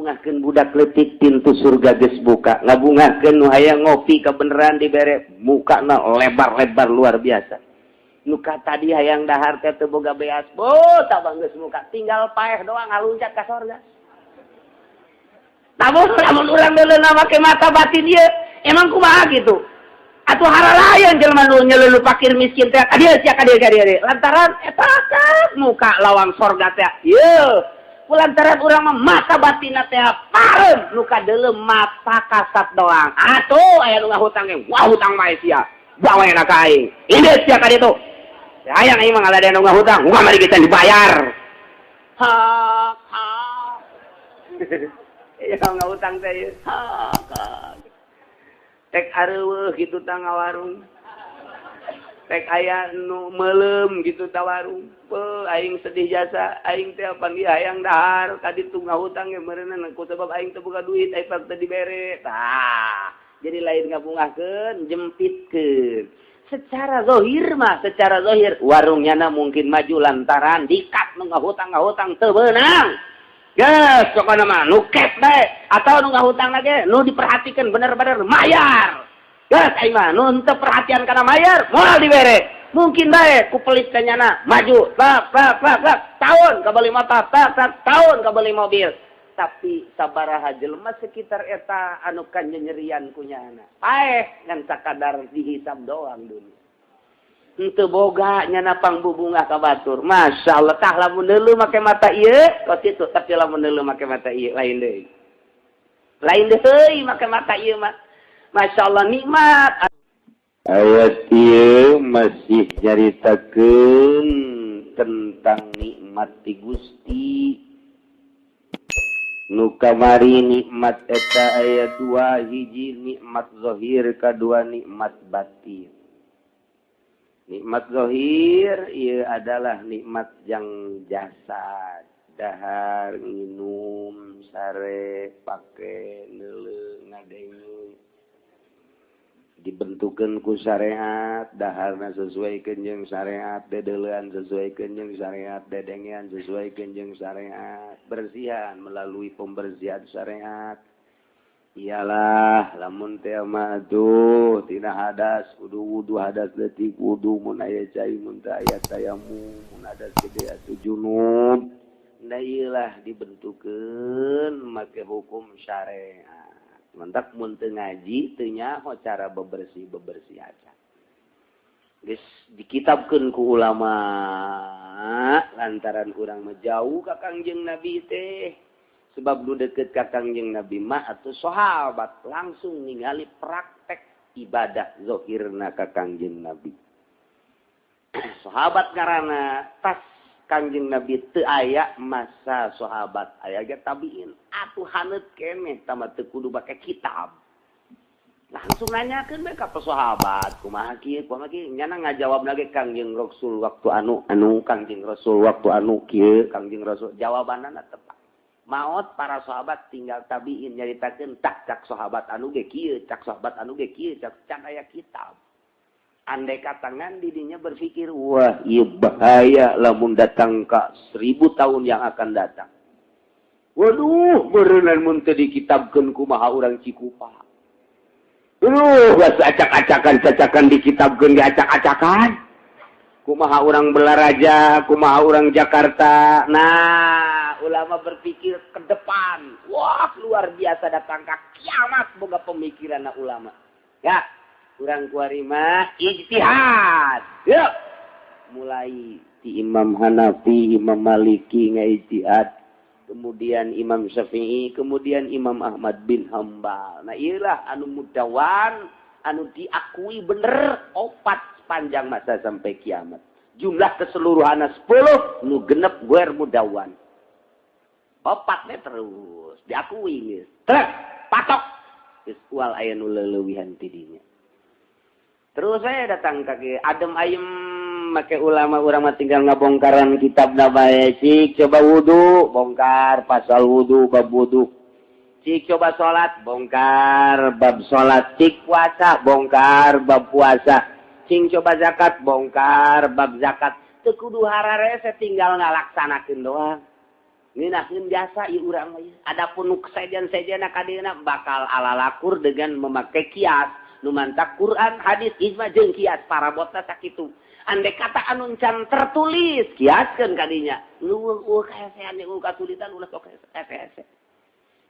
Ngabungahkeun budak leutik, pintu surga geus buka. Ngabungahkeun nu hayang ngopi, kebenaran dibere, mukana lebar-lebar luar biasa. Nu tadi hayang dahar teh teu boga beas, bo tabang geus muka, tinggal paeh doang ngaluncat ka sorga. Namun lamun urang deuleu make mata batin ieu, emang kumaha gitu? Atuh haralayan jelema nu nyelulu fakir miskin teh, kadieu sia, kadieu, kadieu. Lantaran eta kan muka lawang sorga teh. Ieu lantaran urang mah mata batinna teh pareum, nu kadeuleu mata kasat doang. Atuh aya nu ngahutang ge, wah, hutang mah sia. Bawa enak ka aing. Ini sia ka ditu. Hayang aing mah ngalada nu ngahutang, wah, mari kita dibayar. Ha ha. Ya ngahutang teh. Ha ha. Tek areuweuh gitu tah ngawarung. Tek aya nu meuleum gitu ta warung. Pe aing sedih jasa, aing teh panggih hayang dahar ka ditu ngahutang ge meureunna ku sebab aing teu boga duit, aing teu dibere. Tah, jadi lain ngabungahkeun, jempitkeun. Secara zohir mah, secara zohir warungnya na mungkin maju lantaran dikat nu ngahutang ngahutang teu beunang. Geus, pokokna mah nu cash bae atau nu ngahutang lagi nu diperhatikan bener-bener mayar. Geus, aing mah nu henteu perhatian kana mayar moal dibere. Mungkin bae ku pelit ka nyana maju, bak bak bak bak, tahun kabeli motor, tak tak tahun kabeli mobil. Tapi sabaraha jelema sekitar eta anu kanyerian ku nyana? Paeh ngan sakadar dihisab doang dunia. Henteu boga nyana pangbubungah ka batur. Masya Allah, tah lamun deuleu make mata ieu kos kitu, tapi lamun deuleu make mata ieu lain deui. Lain deui make mata ieu mah. Masya Allah, nikmat. Ayat ieu masih nyaritakeun tentang nikmat ti Gusti. Nu kamari nikmat eta aya dua: hiji nikmat zahir, kadua nikmat batin. Nikmat zahir ieu adalah nikmat yang jasad, dahar, nginum, sare, pake, neuleu, ngadenge, dibentukeun ku syariat. Daharna sesuai jeung syariat, dedeleuan sesuai jeung syariat, dedengean sesuai jeung syariat, bersihan melalui pembersihan syariat. Iyalah, lamun teh mah tuh tina hadas kudu wudu, hadas leutik wudu, mun aya cai, mun teu aya tayamum, mun hadas gede atuh junub. Nah, iyalah dibentukeun make hukum syariat. Mantak mun teu ngaji teu nyaho cara bebersih bebersih aja. Geus dikitabkeun ku ulama lantaran urang mah jauh ka Kangjeng Nabi teh. Sebab nu deket ka Kangjeng Nabi mah atau sahabat langsung ningali praktek ibadah zohirna ka Kangjeng Nabi. Sahabat karena tas Kangjeng Nabi teu aya, masa sahabat aya ge tabiin atuh haneut keneh, tambah teu kudu make kitab. Langsung nanyakeun bae ka sahabat, kumaha kieu, kumaha kieu, nyana ngajawab lagi Kangjeng Rasul waktu anu anu, Kangjeng Rasul waktu anu kieu, Kangjeng Rasul jawabanna tepat. Maot para sahabat, tinggal tabiin nyaritakeun, tak cak sahabat anu ge kieu, cak sahabat anu ge kieu, cak can aya kitab. Andai katangan didinya berpikir, wah, iya bahaya lamun datang ke 1000 tahun yang akan datang. Waduh, berenang mun teu dikitabkeun kumaha urang Cikupa? Aduh, geus acak-acakan cacakan dikitabkeun, diacak-acakan. Kumaha urang Balaraja, kumaha urang Jakarta? Nah, ulama berpikir ke depan. Wah, luar biasa, datang ke kiamat boga pemikiran ulama. Ya, urang kuari mah ijtihad. Yuk. Mulai di Imam Hanafi, Imam Maliki ngaijtihad, kemudian Imam Syafi'i, kemudian Imam Ahmad bin Hambal. Nah, iyalah anu mudawan, anu diakui bener opat sepanjang masa sampai kiamat. Jumlah keseluruhan 10, nu genep gue mudawan. Opatnya terus diakui geus. Trek, patok. Geus ual aya nu leulewihan tidinya. Terus saya datang ke adem ayem make ulama, urang mah tinggal ngabongkaran kitab bae. Cik coba wudu, bongkar pasal wudu, bab wudu. Cik coba salat, bongkar bab salat. Cik puasa, bongkar bab puasa. Cing coba zakat, bongkar bab zakat. Teu kudu hararese, tinggal ngalaksanakeun doang. Ngeunaheun jasa ieu urang mah. Adapun nu sejen-sejenna kadeuna bakal alalakur dengan memakai kias. Nu mantak Quran, hadis, ijma jeung kias parabotna sakitu. Andai kata anu can tertulis kiaskeun kadinya. Leuweung eueuh kaesean eueuh kasulitan ulah sok hese-hese.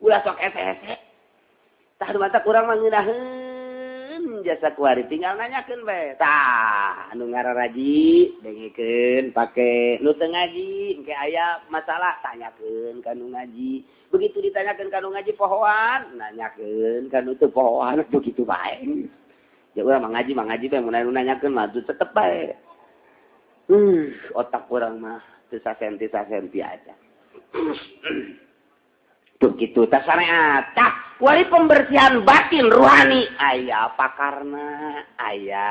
Ulah sok hese-hese. Tah nu mantak urang mah ngeunaheun jasa kuari tinggal nanyakeun bae. Tah anu ngararaji dengekeun pake nu teu ngaji engke aya masalah tanyakeun ka nu ngaji. Begitu ditanyakeun ka nu ngaji pohoan, nanyakeun ka nu teu pohoan begitu bae. Ya urang mah ngaji bae mun anu nanyakeun mah tetep bae. Otak urang mah teu sasenti-sasenti aja. Begitu tah syariat. Tah kuari pembersihan batin ruhani aya pakarna, aya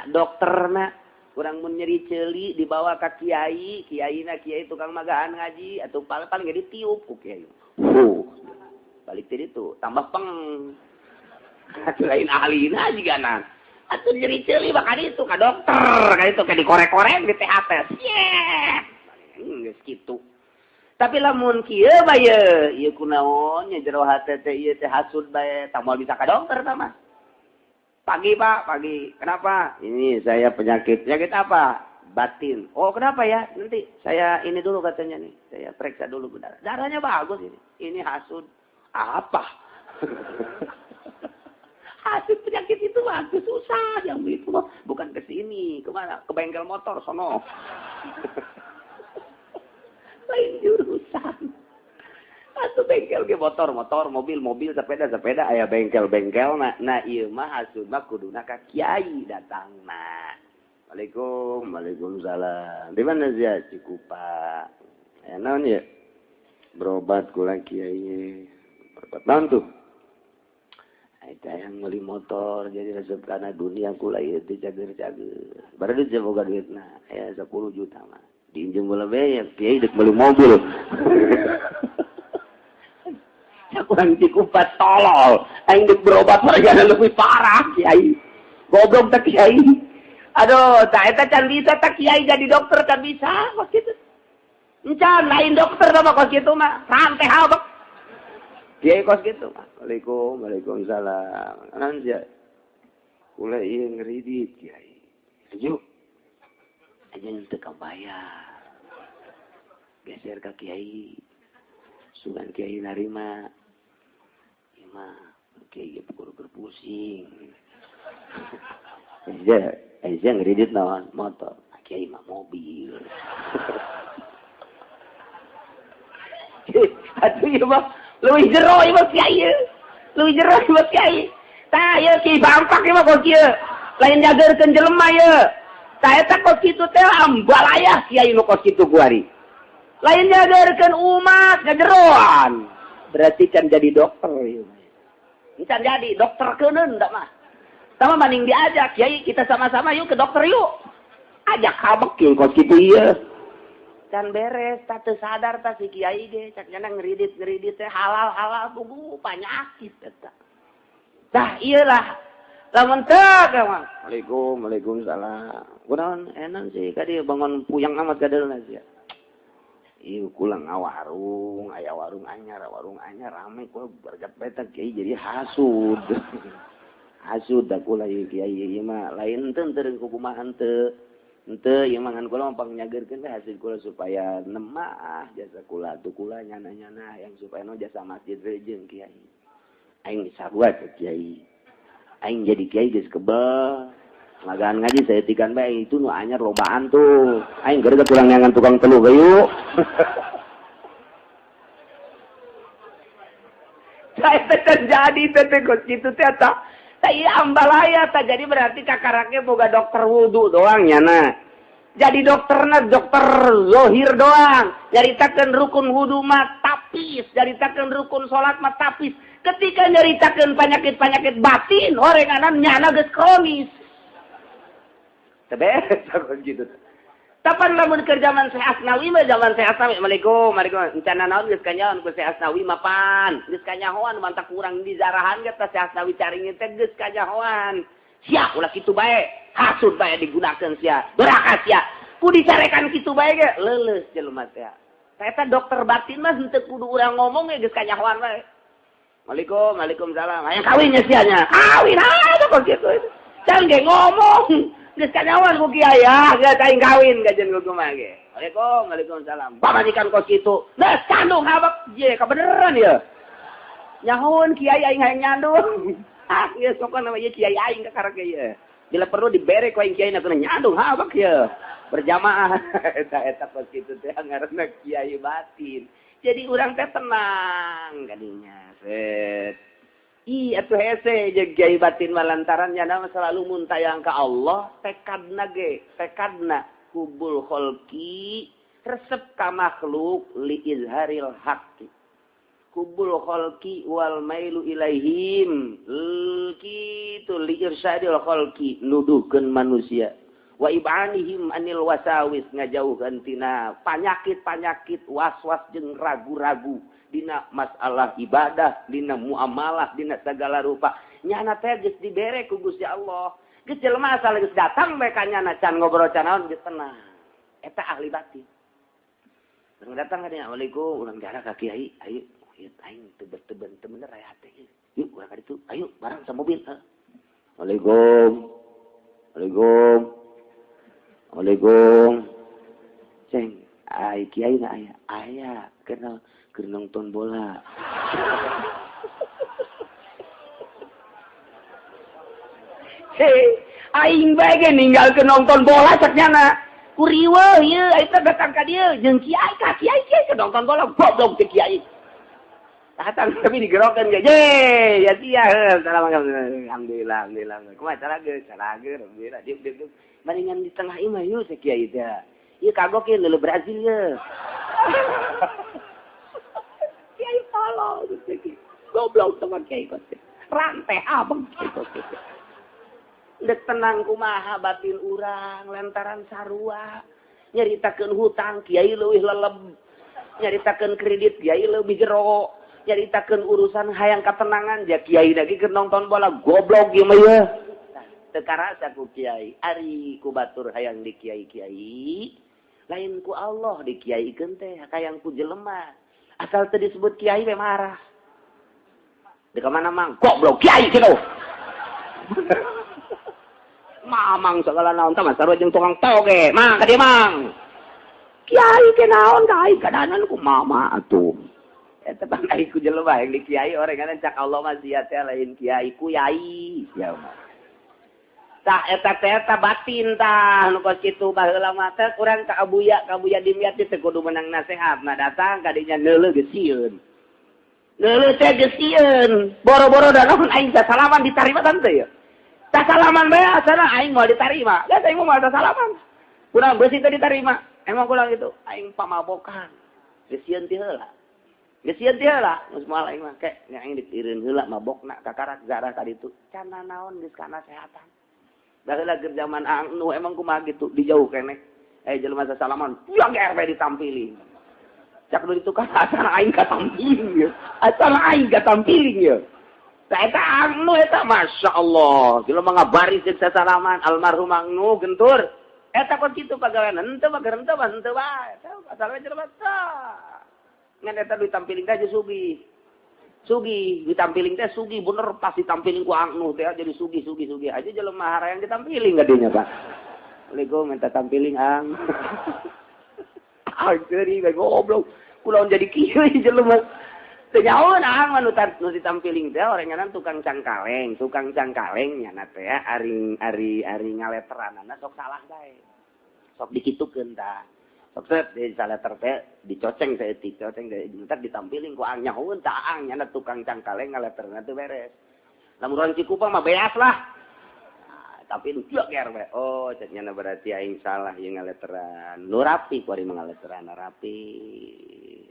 dokterna. Urang mun nyeri ceuli dibawa ka kiai, kiaina kiai tukang magahan ngaji atuh paling ge ditiup ku kiai. Balik teh ditu tambah peng. Atuh lain ahlina jigana. Atuh nyeri ceuli bakal itu ka dokter, ka itu ka dikorek-korek di THT. Siep. Geus kitu. Tapi lamun kieu bae ieu kunaon nya jero hate teh ieu teh hasud bae tah moal bisa ka dokter tah mah. Pagi Pak, pagi. Kenapa? Ini saya penyakit. Penyakit apa? Batin. Oh, kenapa ya? Nanti saya ini dulu katanya nih. Saya periksa dulu benar. Darahnya bagus ini. Ini hasud. Apa? Hasud penyakit itu bagus susah yang itu bukan ke sini, kemana? Ke bengkel motor sono. Lain jurusan. Atuh bengkel ge motor, motor, mobil, mobil, sepeda, sepeda aya bengkel-bengkel nah, nah ieu mah hasud mah kuduna ka kiai datangna. Waalaikum, waalaikumsalam. Di mana sia Cikupa? Aya naon ieu? Berobat kula kiai. Berobat naon tuh? Eta yang meuli motor jadi resep kana dunia kula ieu teh cager-cager. Baru duit boga duitna aya 10 juta mah. Diinjem bola bae kiai dek meuli mobil. Kurang Cikupa tolol, aing dek berobat wargana lebih parah kiai. Goblok teh kiai. Aduh, tah eta can bisa tah kiai jadi dokter can bisa kos kitu. Encan lain dokter mah kos kitu mah, rantai habek. Kiai kos kitu mah. Waalaikum, waalaikumsalam. Naon sia? Kula ieu ngeridit kiai. Ayo. Aja teu kabayar. Geser ka kiai. Sugan kiai narima. Mah kiai ge berpusing. Aja ngeridit naon motor, kiai mah mobil. Atuh ieu mah leuwih jero ieu mah kiai. Leuwih jero ieu mah kiai. Tah ieu kiai bangpak ieu mah kos kieu. Lain nyageurkeun jelema ieu. Tah eta kos kitu teh ambalayah kiai nu kos kitu kuari. Lain nyageurkeun umat ngajeroan. Berarti kan jadi dokter ieu. Can jadi dokter keuneun da mah. Sama banding diajak, kiai kita sama-sama yuk ke dokter yuk. Ajak habek kieu kos kitu ieu. Can beres, tah teu sadar tah si kiai ge, cak nyana ngeridit-ngeridit teh halal-halal tunggu panyakit eta. Tah ieu lah. Lamun teu mah. Waalaikum, waalaikumsalam. Kunaon enan sih ka dieu bangun puyang amat ka dieu sia. Ieu kula ngawarung, aya warung anyar rame kula bergat beta kiai jadi hasud. Hasud da kula ieu kiai ieu mah lain teu teu kumaha henteu. Henteu ieu mah ngan kula mah pangnyageurkeun teh hasil kula supaya nemah jasa kula atuh kula nyana-nyana yang supaya no jasa masjid jeung kiai. Aing sarua teh kiai. Aing jadi kiai geus kebel. Magaan ngaji saya tikan bae itu nu anyar lobaan tuh. Aing geureuh kurang neangan tukang telu gayuk. Saya terjadi teh kos kitu teh eta. Tah ieu ambalaya tah jadi berarti kakaraknya boga dokter wudu doang nyana. Jadi dokterna dokter zohir doang. Nyaritakeun rukun wudu mah tapis, nyaritakeun rukun salat mah tapis. Ketika nyaritakeun penyakit-penyakit batin, orenganan nyana geus kronis. Beres aku gitu. Tapan lamun keur zaman Syekh Asnawi mah zaman Syekh Asnawi. Assalamualaikum, waalaikumsalam. Encana naon geus kanyahoan ku Syekh Asnawi mapan. Geus kanyahoan mantak kurang dizarahan ge teh Syekh Asnawi caringin teh geus kanyahoan. Sia ulah kitu bae, hasud bae digunakeun sia. Doraka sia. Ku dicarekan kitu bae ge leuleus jelema teh. Eta dokter batin mah henteu kudu urang ngomong ge geus kanyahoan bae. Waalaikum, waalaikumsalam. Hayang kawin nya sia nya. Kawin ah kok kitu. Can ge ngomong geus kanyahoan ku kiai ah geus aing kawin kajen ku kumaha ge. Waalaikum, waalaikumsalam. Pamajikan kos kitu. Geus kandung habak ye kabeneran ye. Nyahoan kiai aing hayang nyandung. Ah geus pokona mah ieu kiai aing ka karek ye. Bila perlu dibere ku aing kiai na nyandung habak ye. Berjamaah eta eta kos kitu teh ngaranna kiai batin. Jadi urang teh tenang kadinya. Set. Ih atuh hese jeung kiai batin mah lantaran nya selalu muntayang ka Allah, tekadna ge, tekadna hubul kholqi resep ka makhluk li izharil haqqi. Hubul kholqi wal mailu ilaihim kitu li irsyadil kholqi nuduhkeun manusia. Wa ibanihim anil wasawis ngajauhkeun tina panyakit-panyakit was-was jeung ragu-ragu dina masalah ibadah, dina muamalah, dina segala rupa. Nyana teh geus dibere ku Gusti Allah. Geus jelema asal geus datang bae ka nyana can ngobrol can naon geus tenang. Eta ahli batin. Urang datang ka dinya, "Assalamualaikum, urang jarak ka kiai, ayo ieu aing teu teu bener aya hate. Yuk urang ka ditu, ayo bareng sa mobil." Assalamualaikum. Assalamualaikum. Assalamualaikum. Ceng, ai kiai na aya. Aya, kenal keur nonton bola. Hei, aing bae ge ninggalkeun nonton bola cek nyana. Ku riweuh ieu eta datang ka dieu jeung kiai ka kiai kiai keur nonton bola goblok teh kiai. Datang tapi digerokeun ge. Ye, ya sia heuh, alhamdulillah, alhamdulillah. Kumaha cara geus, cara geus, alhamdulillah. Diuk diuk diuk. Maringan di tengah imah yeuh teh kiai teh. Ieu kagok ieu leuleuh Brazil ye. Kiai tolong goblok sama kiai kos. Rantai abang kiai kos. Dek tenang kumaha batin urang lantaran sarua nyaritakeun hutang kiai leuwih leleb, nyaritakeun kredit kiai leuwih jero, nyaritakeun urusan hayang katenangan ja kiai lagi keur nonton bola goblok ieu mah ye. Teu karasa ku kiai ari ku batur hayang di kiai-kiai lain ku Allah di kiaikeun teh hayang ku jelema. Asal teu disebut kiai we marah. Di ka mana mang? Goblok kiai kitu. Mamang segala naon tah sarua jeung tukang toge. Mang ka dieu mang. Kiai ke naon ka aing kadanan ku mama atuh. Eta tah aing ku jelema yang di kiai orengan cak Allah mah sia teh lain kiai ku yai sia mah. Tah eta teh eta batin tah nu kos kitu baheula mah teh urang ka Abuya Dimyati teh kudu menang nasehat. Nah datang ka dinya neuleuh geus sieun. Neuleuh teh geus sieun. Boro-boro da naon aing salaman ditarima tante ya. Salaman bae asana aing moal ditarima. Geus aing moal salaman. Kurang beusi teh ditarima. Emang kurang itu aing pamabokan. Geus sieun ti heula. Geus sieun ti heula geus moal aing mah ke nya aing ditireun heula mabokna kakarak zarah ka ditu. Can naon geus kana sehatan. Baheula keur zaman anu emang kumaha gitu dijauh keneh. Jelema sasalaman, yang ge ditampiling. Cak nu ditu kan asana aing katampiling ye. Asana aing katampiling ye. Tah eta anu eta Masya Allah. Jelema ngabaris jeung sasalaman almarhum anu gentur. Eta kok kitu pagawean henteu mah henteu mah henteu bae. Eta asal we jelema tah. Ngan eta ditampiling teh sugih. Sugih ditampiling teh sugih bener pas ditampiling ku anu teh jadi sugih sugih sugih aja jelema harayang ditampiling gadinya Pak. Assalamualaikum minta tampiling ang. Ageuri bae goblok. Kulaon jadi kieu jelema. Teu nyaho ang anu nu ditampiling teh orenganan tukang cangkaleng nyana teh ari ari ari ngaleteranana sok salah bae. Sok dikitukeun tah. Sok set di saleter teh dicoceng saeutik, coceng entar ditampiling ku ang nyahoeun tah ang nyana tukang cangkaleng ngaleterna teu beres. Lamun urang Cikupa mah beas lah. Nah, tapi nu ger we. Oh, cek nyana berarti aing salah ieu ngaleteran. Nu rapi ku ari ngaleteran rapi.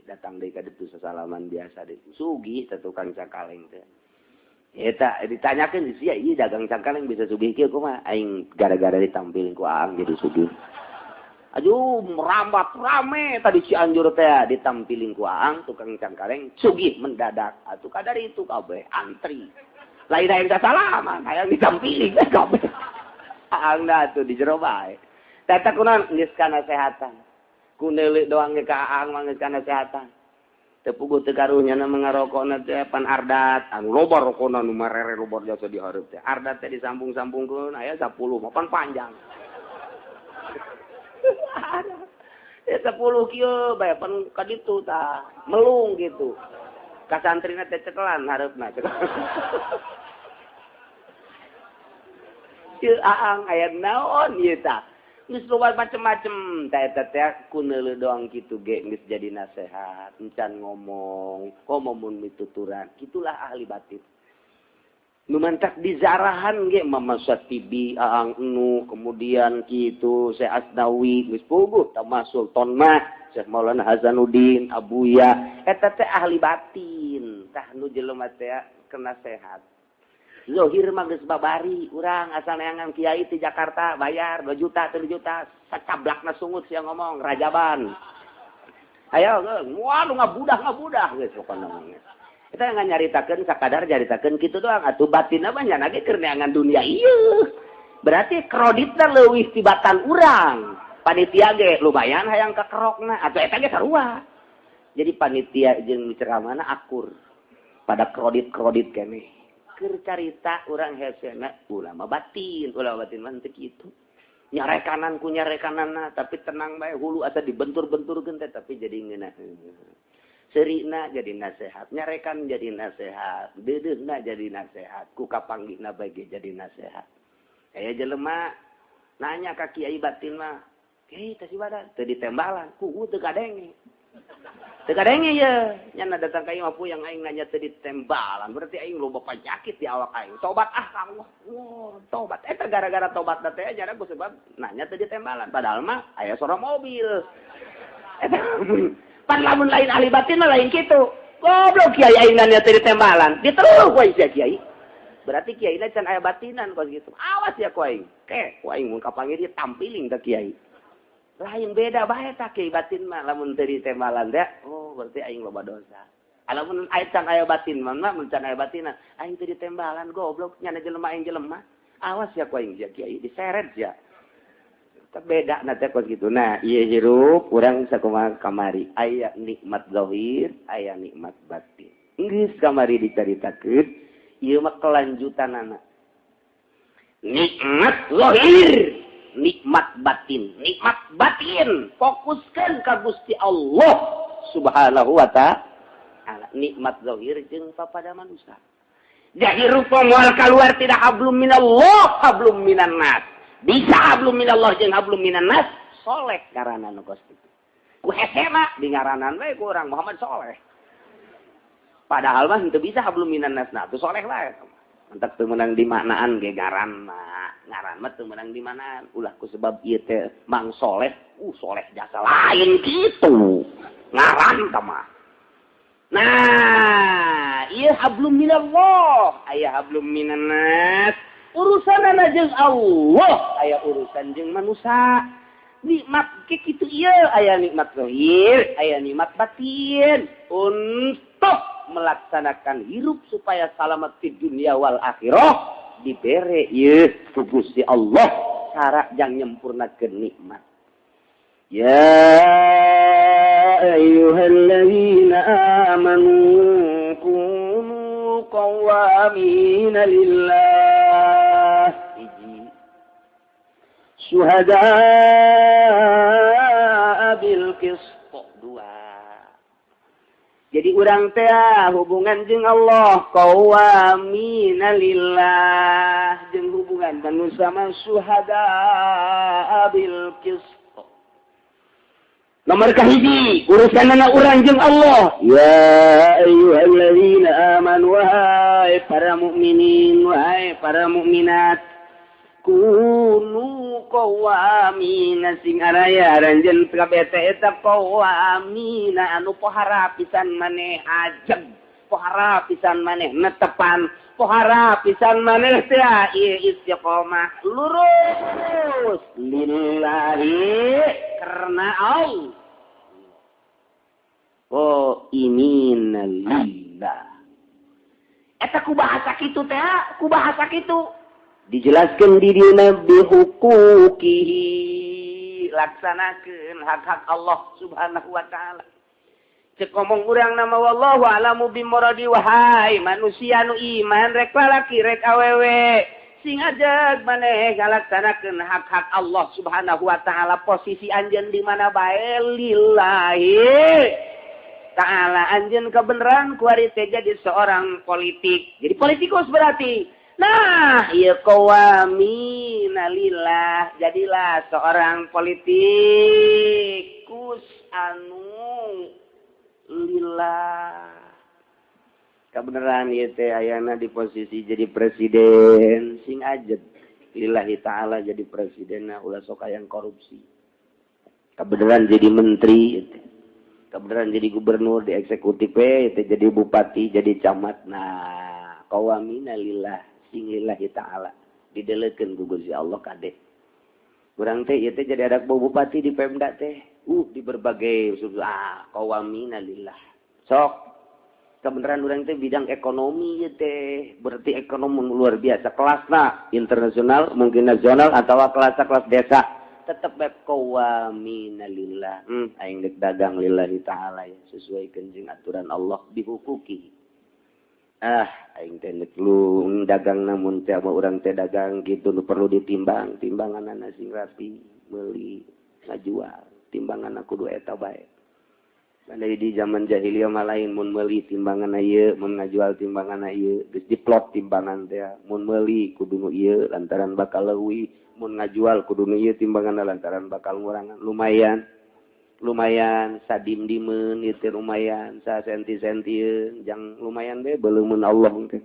Datang deui ka ditu sasalaman biasa deui. Sugih teh tukang cangkaleng teh. Eta ditanyakeun sia ieu dagang cangkaleng bisa sugih kieu kumaha? Aing gara-gara ditampiling ku aang jadi sugih. Aduh, merambat rame tadi Cianjur teh ditampiling ku aang tukang cangkaleng sugih mendadak. Atuh kadar itu kabeh antri. Lain hayang sasalaman, hayang ditampiling kabeh. Aang da atuh di jero bae. Tah kunaon geus kana sehatan. Ku neuleuk doang ge ka Aang mah geus kanasehatan. Teu puguh teu karunya na ngarokona teh pan ardat anu loba rokona nu marere loba jasa di hareup teh. Ardat teh disambung-sambungkeun aya 10 mah pan panjang. Ya 10 kieu bae pan ka ditu tah melung gitu. Ka santrina teh cekelan hareupna. Ieu Aang aya naon ieu tah. Geus loba macem-macem tah eta teh ku neuleuh doang kitu ge geus jadi nasehat, encan ngomong, komo mun mituturan. Kitulah ahli batin. Nu mantak dizarahan ge Mama Satibi, Aang Enu, kemudian kitu Syekh Asnawi geus puguh termasuk Sultan mah, Syekh Maulana Hasanuddin, Abuya, eta teh ahli batin. Tah nu jelema teh kena sehat. Zohir mah geus babari urang asal neangan kiai ti Jakarta bayar 2 juta 3 juta sacablakna sungut sia ngomong rajaban. Ayo waduh ngabudah geus pokona mah. Eta ngan nyaritakeun sakadar nyaritakeun kitu doang atuh batinna mah nya ge keur neangan dunia ieu. Berarti kreditna leuwih tibatan urang. Panitia ge lumayan hayang kakerokna atuh eta ge sarua. Jadi panitia jeung ceramahna akur pada kredit-kredit keneh. Keur carita urang hesena ulama batin mah teu kitu. Nyarekanan ku nyarekananna tapi tenang bae hulu asa dibentur-benturkeun teh tapi jadi ngeunaheun. Seurina jadi nasehat, nyarekan jadi nasehat, deudeuhna jadi nasehat, ku kapanggihna bae ge jadi nasehat. Aya jelema nanya ka kiai batin mah, "Kiai teh si badan teu ditembalan, ku teu kadenge." Teu kadenge ye, nya datang ka ieu mah puyang aing nanya teu ditembalan, berarti aing loba penyakit di awak aing. Tobat ah ka Allah. Wah, tobat. Eta gara-gara tobat teh jara ku sebab nanya teu ditembalan, padahal mah aya sora mobil. Eta pan lamun lain ahli batin mah lain kitu. Goblok kiai aing nanya teu ditembalan, diteluh ku aing sia kiai. Berarti kiai na can aya batinan kos kitu. Awas ya ku aing. Ke, ku aing mun kapanggih dia tampiling ka kiai. Lain beda bae tah kiai batin mah lamun teu ditembalan teh, oh berarti aing loba dosa. Lamun aya can aya batin mah mun can aya batinan, aing teu ditembalan goblok nyana jelema aing jelema. Awas ya ku aing sia kiai diseret sia. Beda na teh kos kitu. Nah, ieu hirup urang sakumaha kamari aya nikmat zahir, aya nikmat batin. Geus kamari dicaritakeun, ieu mah kelanjutanana. Nikmat zahir, nikmat batin. Nikmat batin fokuskeun ka Gusti Allah Subhanahu wa ta'ala. Nikmat zahir jeung papada manusia. Jahirup moal kaluar tidak hablum minallah, hablum minan nas. Bisa hablum minallah jeung hablum minan nas, soleh ngaranna nu kos kitu. Ku hesena di ngaranan we ku urang Muhammad Soleh. Padahal mah henteu bisa hablum minan nas, nah atuh soleh lah. Mantak teu meunang dimaknaan ge ngaran mah. Ngaran mah teu meunang dimaknaan. Ulah ku sebab ieu teh Mang Soleh, soleh jasa lain kitu. Ngaran tah mah. Nah, ieu hablum minallah, aya hablum minan nas. Urusanana jeung Allah, aya urusan jeung manusia. Nikmat ke kitu ieu, aya nikmat zahir, aya nikmat batin. Untuk melaksanakan hirup supaya selamat di dunia wal akhirah dibere ieu ku Gusti Allah cara jang nyempurnakeun nikmat. Ya ayyuhalladzina amanu kunu qawwamina lillah syuhada'a bil qist. Dua. Jadi urang teh hubungan jeung Allah qawwamina lillah jeung hubungan manusia mah syuhada'a bil qist. Nomor kahiji urusanana urang jeung Allah. Ya ayyuhalladzina amanu wahai para mukminin wahai para mukminat kunu qawwamina sing araya aranjeun kabeh teh eta qawwamina anu pohara pisan maneh ajeg pohara pisan maneh netepan pohara pisan maneh teh ieu istiqomah lurus lillahi karena Allah. Oh imina lillah eta ku bahasa kitu teh ku bahasa kitu dijelaskan di dina bihuquqihi diri laksanakeun hak-hak Allah Subhanahu wa taala. Cek ngomong urang nama wallahu a'lamu bimuradi, wahai manusia nu iman rek lalaki rek awewe sing ajeg maneh ngalaksanakeun hak-hak Allah Subhanahu wa taala, posisi anjeun di mana bae lillahi ta'ala. Anjeun kebenaran kuari teh jadi seorang politik, jadi politikus berarti. Nah, ieu qawamina lillah, jadilah seorang politikus anu lillah. Kebenaran ieu teh ayana di posisi jadi presiden, sing ajeg lillahi ta'ala jadi presiden, nah ulah sok hayang korupsi. Kebenaran jadi menteri ieu teh. Kebenaran jadi gubernur di eksekutif ieu teh, jadi bupati, jadi camat. Nah, qawamina lillah, sing lillahi ta'ala didelekeun ku Gusti Allah kade. Urang teh ieu teh jadi ada bupati di Pemda teh, di berbagai qawamina lillah. Sok kebenaran urang teh bidang ekonomi ieu teh, berarti ekonomi luar biasa kelasna internasional, mungkin nasional atau kelas-kelas desa, tetep bae qawamina lillah. Aing dek dagang lillahi ta'ala ya, sesuaikeun jeung aturan Allah dihukuki. Aing teh dek lu dagang namun teh urang teh dagang gitu nu perlu ditimbang, timbanganna sing rapi, meuli ngajual, timbanganna kudu eta bae. Andai di zaman jahiliyah mah lain, mun meuli timbangan ieu, mun ngajual timbangan ieu, geus diplot timbangan teh. Mun meuli kudu nu ieu lantaran bakal leuwih, mun ngajual kudu nu ieu timbangan lantaran bakal ngurangan. Lumayan. Lumayan sadim-dimeun ieu teh, lumayan sasenti-sentieun, jang lumayan bae beuleumeun Allah teh.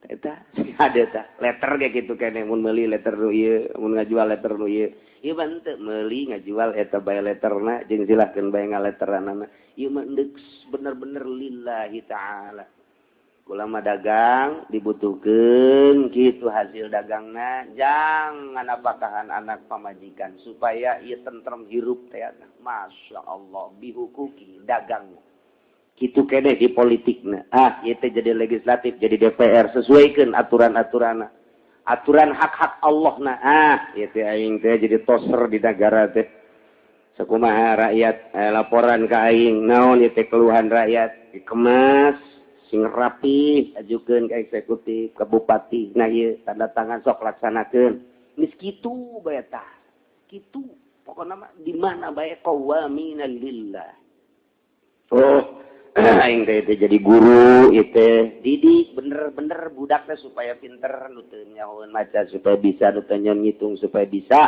Eta ada tah letter ge kitu keneh, mun meuli letter nu ieu, mun ngajual letter nu ieu. Ieu mah henteu meuli ngajual eta bae letterna jeung silahkeun bae ngaletteranana. Ieu mah endek bener-bener lillahi ta'ala. Kula mah dagang dibutuhkeun kitu hasil dagangna jangan apakahan anak pamajikan supaya ieu tentrem hirup teh. Masya Allah bihukuki dagangna. Kitu keneh di politikna. Ieu teh jadi legislatif, jadi DPR, sesuaikeun aturan-aturanna. Aturan hak-hak Allah na. Ieu teh aing teh jadi toser di negara teh. Sakumaha rakyat laporan ka aing, naon ieu teh keluhan rakyat, dikemas sing rapi, ajukeun ka eksekutif, ka bupati. Nah ieu tanda tangan sok laksanakeun. Geus kitu bae tah. Kitu pokona mah di mana bae qawamina lillah. Oh, aing teh jadi guru ieu teh didik bener-bener budakna supaya pinter, nu teu nyahoeun maca supaya bisa, nu teu nyahoeun ngitung supaya bisa.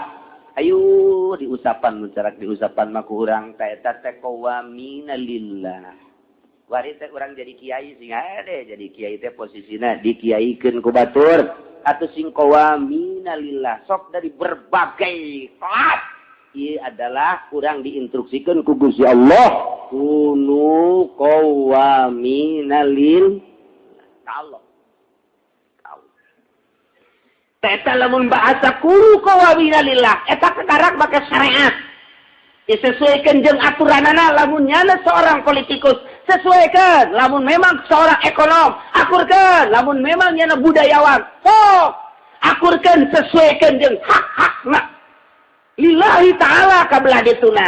Ayo diusapan mun carak diusapan mah ku urang teh eta teh qawamina lillah. Wari teh urang jadi kiai sing ade jadi kiai teh posisina dikiaikeun ku batur atuh sing qawamina lillah. Sok dari berbagai kelas ieu adalah urang diinstruksikeun ku Gusti Allah kunu qawamina lil Allah. Eta lamun bahasa kunu qawamina lillah eta kekarak make syariat. Disesuaikan jeung aturanana. Lamun nyana seorang politikus sesuaikan, lamun memang seorang ekonom akurkeun, lamun memang nyana budayawan sok akurkeun, sesuaikan jeung hak-hakna lillahi ta'ala kabelah dituna.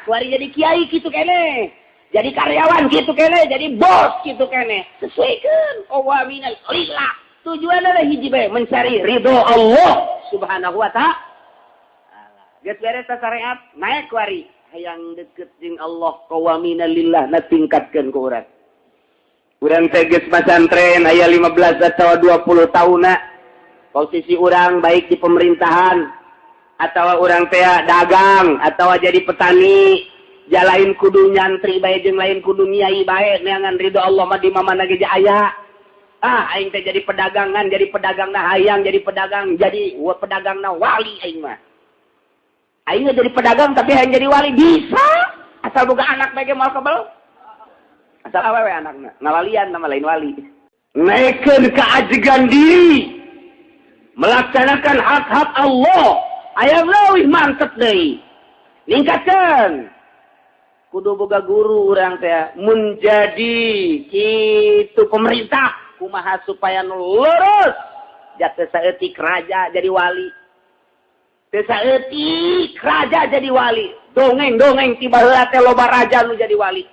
Kuari jadi kiai kitu keneh, jadi karyawan kitu keneh, jadi bos kitu keneh, sesuaikan qawamina lillah. Tujuanna adalah hiji bae, mencari ridho Allah Subhanahu wa ta'ala. Geus beres syariat, naik kuari hayang deket jeung Allah qawamina lillah na tingkatkeun ku urang. Urang teh geus pasantren aya 15 atau 20 tahunna. Posisi urang baik di pemerintahan atau urang teh dagang atau jadi petani, jalain kudu nyantri bae jeung lain kudu nyai bae neangan ridho Allah mah di mana ge aya. Aing teh jadi pedagangan, jadi pedagangna hayang jadi pedagang, jadi pedagangna wali aing mah. Aing jadi pedagang tapi hayang jadi wali bisa, asal boga anak bae ge moal kebel. Asal awewe anakna, ngawalian nama lain wali. Naikkeun keajegan diri, melaksanakan hak-hak Allah, aya leuwih mantep deui. Ningkatkeun. Kudu boga guru urang teh menjadi kitu pemerintah kumaha supaya nu lurus jatuh saeutik raja jadi wali. Teu saeutik raja jadi wali. Dongeng-dongeng ti baheula teh loba raja nu jadi wali.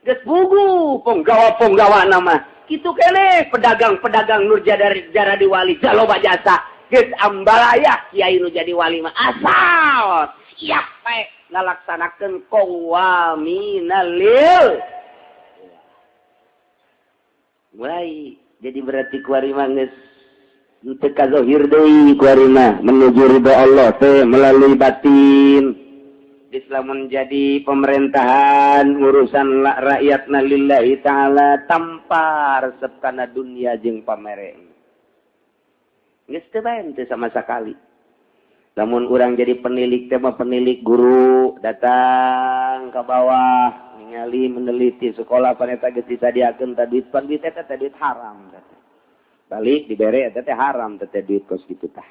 Geus bugu ponggawa-ponggawa nama. Kitu keneh pedagang-pedagang nu jadi wali jaloba jasa. Geus ambalaya kiai nu jadi wali mah asal siap bae ngalaksanakeun qawaminalil. Mulai jadi berarti kuari mah geus teu kazohir deui kuari mah menuju ridho Allah teh melalui batin. Islam menjadi pemerintahan urusan rakyatna lillahi ta'ala tanpa resep kana dunia jeung pamere. Geus teu bae teu sama sekali. Lamun urang jadi penilik teh mah penilik guru datang ke bawah ningali meneliti sekolah paneta geus disadiakeun tah duit pan duit eta teh duit haram teh. Balik dibere eta teh haram teh duit kos kitu tah.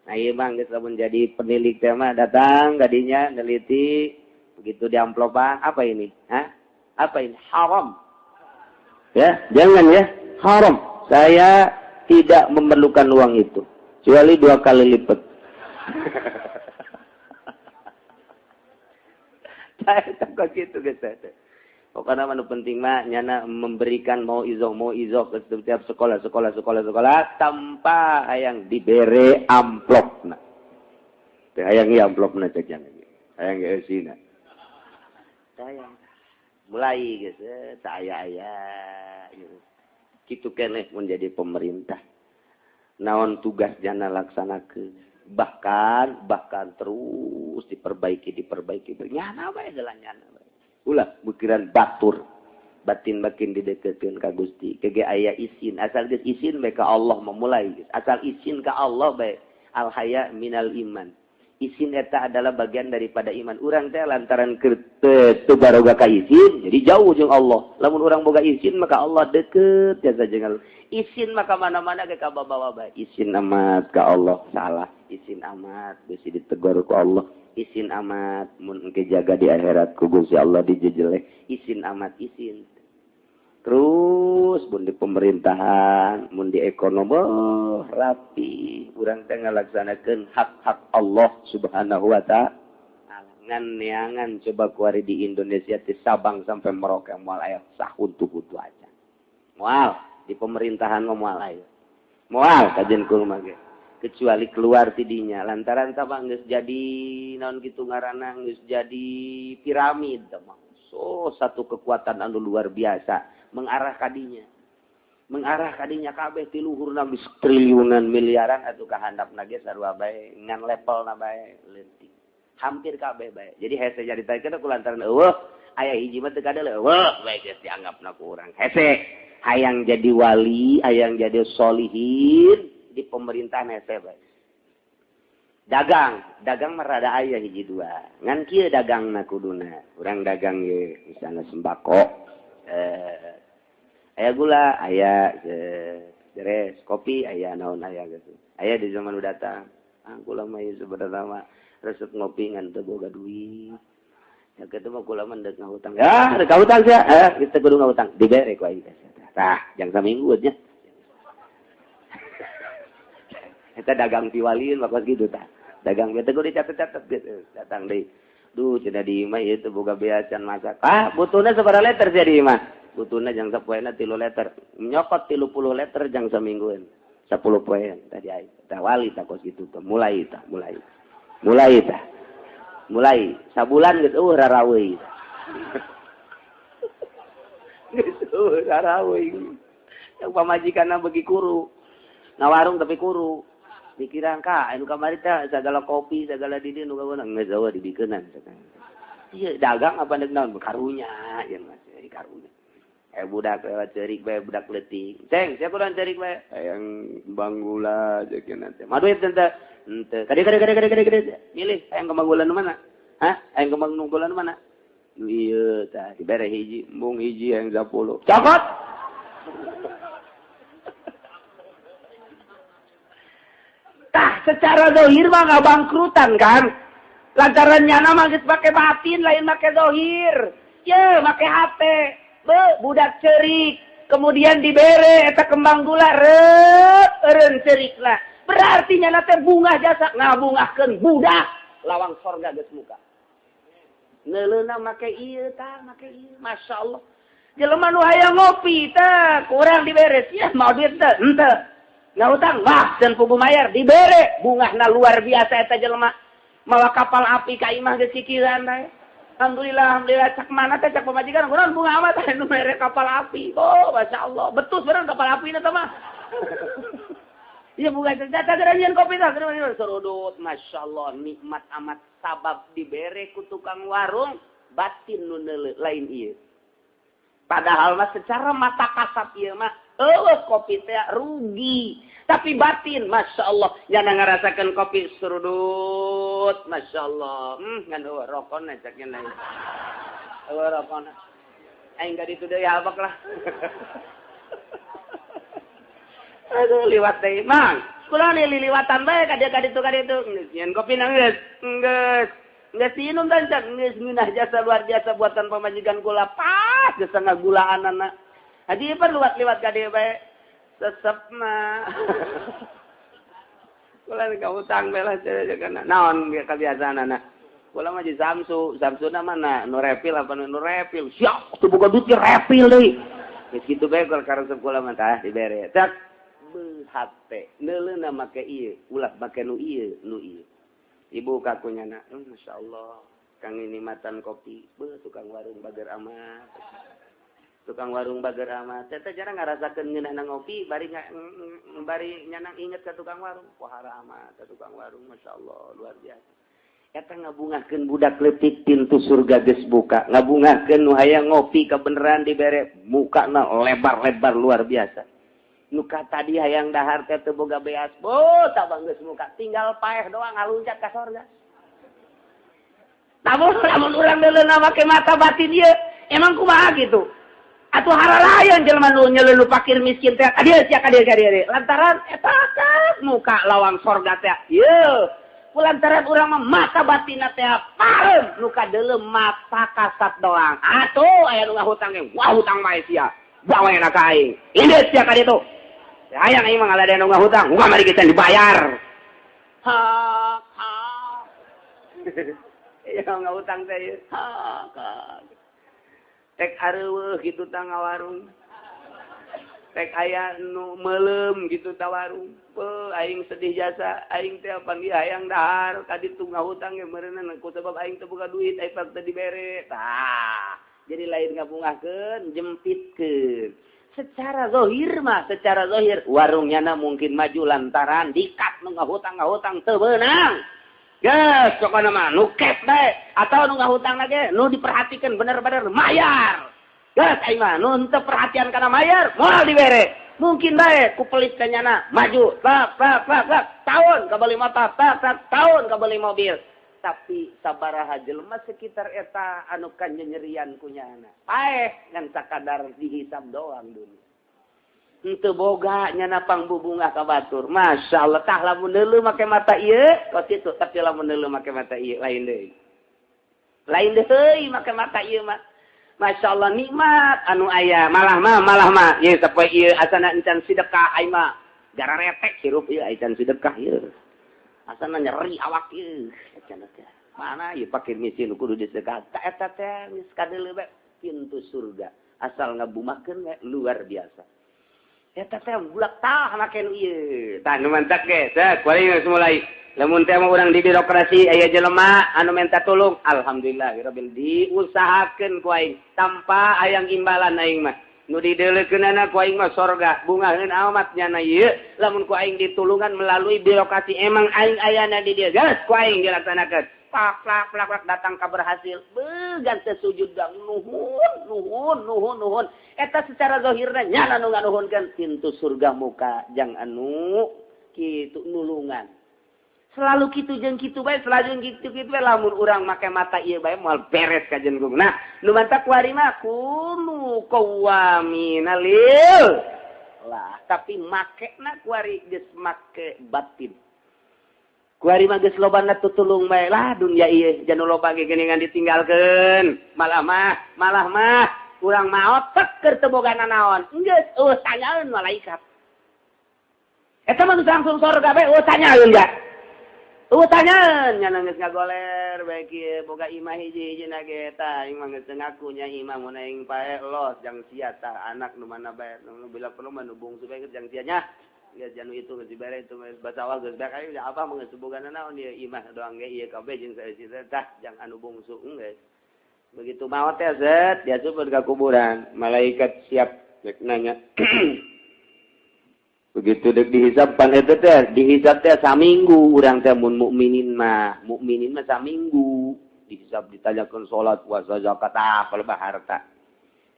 Nah ieu mah geus lamun jadi penilik teh mah datang kadinya neliti begitu diamplopan apa ini? Hah? Apa ini? Haram. Ya, jangan ya, haram. Saya tidak memerlukan uang itu kecuali 2 kali lipat. Saya takut gitu guys. Pokoknya mah nu penting mah nyana memberikan mau izoh ke setiap sekolah tanpa hayang dibere amplopna. Teh hayang ieu amplopna cek yang hayang geusina. Sayang. Mulai geus aya-aya gitu. Kitu keneh mun jadi pemerintah. Naon tugas jana laksanakeun. Bahkan terus diperbaiki nyana bae geus nyana bae. Ulah pikiran batur batin makin dideketkeun ka Gusti kege aya isin asal geus isin bae ka Allah memulai geus asal isin ka Allah bae al haya minal iman isin eta adalah bagian daripada iman urang teh lantaran teu baroga ka isin jadi jauh jeung Allah lamun urang boga isin maka Allah deket jasa jeung Allah isin maka mana-mana ge ka babawa bae isin amat ka Allah salah isin amat bisi ditegur ku Allah isin amat mun engke jaga di akhirat ku Gusti Allah dijejeleh isin amat isin terus mun di pemerintahan mun di ekonomi oh, rapi urang teh ngalaksanakeun hak-hak Allah Subhanahu wa ta'ala ngan neangan coba kuari di Indonesia ti Sabang sampai Merauke moal aya sahuntu-huntu aja moal di pemerintahan mah moal aya moal kajen kumaha ge kecuali keluar tidinya lantaran sabang geus jadi naon kitu ngaranna geus jadi piramid mah so satu kekuatan anu luar biasa mengarah kadinya kabeh ti luhurna geus triliunan miliaran atuh ka handapna ge sarua bae ngan levelna bae leutik hampir kabeh bae jadi hese jadi taikeun ku lantaran eueuh aya hiji mah teu kadeuleung eueuh bae geus dianggapna ku urang hese hayang jadi wali hayang jadi solihin di pemerintahan hese bae. Dagang mah rada aya hiji dua. Ngan kieu dagangna kuduna. Urang dagang ye misalna sembako. Aya gula, aya beres, kopi aya naon aya gitu. Aya di zaman udah datang. Ah kula mah ieu sebenarna mah resep ngopi ngan teu boga duit. Ya kitu mah kula mah deuk ngahutang. Ya, deuk ngahutang sia. Kita kudu ngahutang. Dibere ku aing teh. Tah, jang saminggu nya. Eta dagang piwalieun mah kos kitu tah. Dagang teh kudu dicatet-catet gitu. Datang deui. Duh cenah di imah ieu teu boga bea can masak. Ah, butuhna sabaraha liter sia di imah? Butuhna jang sapoena 3 liter. Nyokot 30 liter jang saminggueun. 10 poean tadi aing. Tah wali tah kos kitu tah. Mulai tah, mulai. Mulai tah. Mulai sabulan geus eueuh raraweui. Geus eueuh raraweui. Yang pamajikanna beuki kuru. Ngawarung tapi kuru. Pikiran ka anu kamari teh sagala kopi sagala di dieu nu kaweunang geus eueuh dibikeunan. Ieu dagang apa deuk naon karunya ieu mah karunya. Budak lewat ceurik bae budak leutik. Ceng, siapa urang ceurik bae? Hayang kembang gula jeung teh. Mah duit teh henteu. Kade. Milih hayang kembang gula nu mana? Hah? Hayang kembang gula nu mana? Nu ieu tah dibere hiji, embung hiji hayang 10. Cokot. Tah secara dohir mah nggak bangkrutan kan? Lantaran nyana mah geus make batin lain make dohir. Ye make hate. Be budak cerik kemudian dibere eta kembang gula reup eureun cerikna. Berarti nyana teh bungah jasa ngabungahkeun budak lawang sorga geus muka. Neuleuna make ieu tah, make ieu. Masya Allah. Jelema nu hayang ngopi tah, kurang diberes. Ya mau duit teh, henteu. Ngahutang, wah dan pugu mayar dibere. Bungahna luar biasa eta jelema. Mawa kapal api ka imah geus kikiran teh. Alhamdulillah, alhamdulillah cak mana teh cak pamajikan kunaon bunga amat teh nu mere kapal api. Oh, Masya Allah. Betus bener kapal api na teh mah. Iya bunga jatah geura kopi tah geura serudut. Masya Allah nikmat amat sabab dibere ku tukang warung batin nu lain ieu. Padahal mah secara mata kasat ieu mah eueuh kopi teh rugi. Tapi batin Masya Allah nyana ngarasakeun kopi serudut. Masya Allah. Ngan eueuh rokona cak nya. Eueuh rokona. Aing ka ditu deui habak lah. Aduh liwat deui mang. Kula liliwatan bae ka dieu ka ditu ka ditu. Geus nyeun kopi na geus. Geus. Geus minum tancak geus ngeunah jasa luar biasa buatan pamajikan kula pas geus ngagulaanana. Haji pan liwat-liwat ka dieu bae. Sesepna. Kula ka utang bae lah kana. Naon kebiasaanana. Kula mah di Samsu, Samsuna mana nu repil apa nu repil. Siap teu boga duit repil deui. Geus kitu bae karesep kula mah tah dibere. Cak hate neuleuna make ieu ulah make nu ieu nu ieu. Ibu kakunya na, Masya Allah, kang ini matan kopi, beuh tukang warung bager amat. Tukang warung bager amat. Teh jarang ngarasakeun ngeunahna ngopi, bari bari nyanang inget ka tukang warung. Pohara amat ka tukang warung, Masya Allah, luar biasa. Eta ngabungahkeun budak leutik pintu surga geus buka, ngabungahkeun nu hayang ngopi kabeneran dibere mukana lebar-lebar luar biasa. Nuka tadi hayang dahar teh teu boga beas, bo tabang geus muka, tinggal paeh doang ngaluncat ka sorga. Lamun lamun urang neuleuna make mata batin ieu, emang kumaha gitu? Atuh haralayan jelema nu nyeleulu fakir miskin teh, ka dieu sia ka dieu ka dieu. Lantaran eta muka lawang sorga teh. Ieu, lantaran urang mah mata batinna teh pareum, nu kadeuleu mata kasat doang. Atuh aya nu ngahutang ge, wah hutang bae sia. Bawa enak ka aing. Ini sia ka ditu. Hayang aing mah ngaladean nu ngahutang, unggah mari kita dibayar. Ha ha. Ya ngahutang teh. Ha ha. Tek areueuh kitu tah ngawarung. Tek aya nu meuleum kitu tah warung. Beuh aing sedih jasa, aing teh panggih hayang dahar ka ditu ngahutang ge meureunna ku sebab aing teu boga duit, aing teu dibere. Tah, jadi lain ngabungahkeun, jempitkeun. Secara zahir mah, secara zahir warungnya na mungkin maju lantaran dikat nu ngahutang-ngahutang teu beunang. Geus pokona mah nu cash bae atau nu ngahutang lagi nu diperhatikan bener-bener mayar. Geus aing mah nu henteu perhatian kana mayar moal dibere. Mungkin bae ku pelit ka nyana maju tak tak tak tak tahun kabeli motor tak tak tahun kabeli mobil. Tapi sabaraha jelema sekitar eta anu kanyerian ku nyana. Paeh ngan sakadar dihisab doang dunia. Henteu boga nyana pangbubungah ka batur. Masya Allah tah lamun neuleuh make mata ieu kos kitu, tapi lamun neuleuh make mata ieu lain deui. Lain deui make mata ieu mah. Masya Allah nikmat anu aya malah mah ieu sapoe ieu asana encan sedekah aing mah gara retek hirup ieu encan sedekah ieu. Asana nyeri awak ieu cenah teh. Mana ieu fakir miskin kudu disedekah. Ta eta teh geus kadeuleu bae pintu surga. Asal ngabumahkeun we luar biasa. Eta teh bulak tah make nu ieu. Tah nu mantak ge, teh kuari geus mulai. Lamun teh mah urang di birokrasi aya jelema anu minta tulung, alhamdulillah rabbil diusahakeun ku aing tanpa hayang imbalan aing mah. Nu dideuleukeunana ku aing mah sorga, bungaheun amat nyana ieu. Lamun ku aing ditulungan melalui birokrasi emang aing ayana di dieu, geus ku aing dilaksanakeun. Plak plak plak plak datang ka berhasil. Began teh sujud dang nuhun nuhun nuhun nuhun. Eta secara zahirna nyana nu nganuhunkeun pintu surga muka jang anu kitu nulungan. Selalu kitu jeung kitu bae, selalu kitu kitu bae lamun urang make mata ieu bae moal beres ka jenggung. Nah, nu mantak kuari mah kunu qawamina lil. Lah, tapi makena kuari geus make batin. Kuari mah geus lobana tutulung bae lah dunia ieu janu loba ge geuningan ditinggalkeun. Malah mah urang maot tek keur teu boga nanaon. Geus eueuh tanyaeun malaikat. Eta mah langsung surga bae eueuh tanyaeun ga. Eueuh tanyaeun nya geus ngagoler bae kieu boga imah hiji-hijina ge eta aing mah geus ngaku nya imah mun aing pae los jang sia tah anak nu mana bae nu bila perlu mah nu bungsu bae jang sia nya. Geus janu itu geus dibere itu basawah geus bae aing abah mah geus bogana naon ieu imah doang ge ieu kabeh jeung saeusi tah jang anu bungsu geus. Begitu maot teh zet dia super ke kuburan, malaikat siap rek nanya. Begitu dek dihisab pan eta teh, dihisab teh saminggu urang teh mun mukminin mah saminggu dihisab ditanyakeun salat, puasa, zakat, apa lebah harta.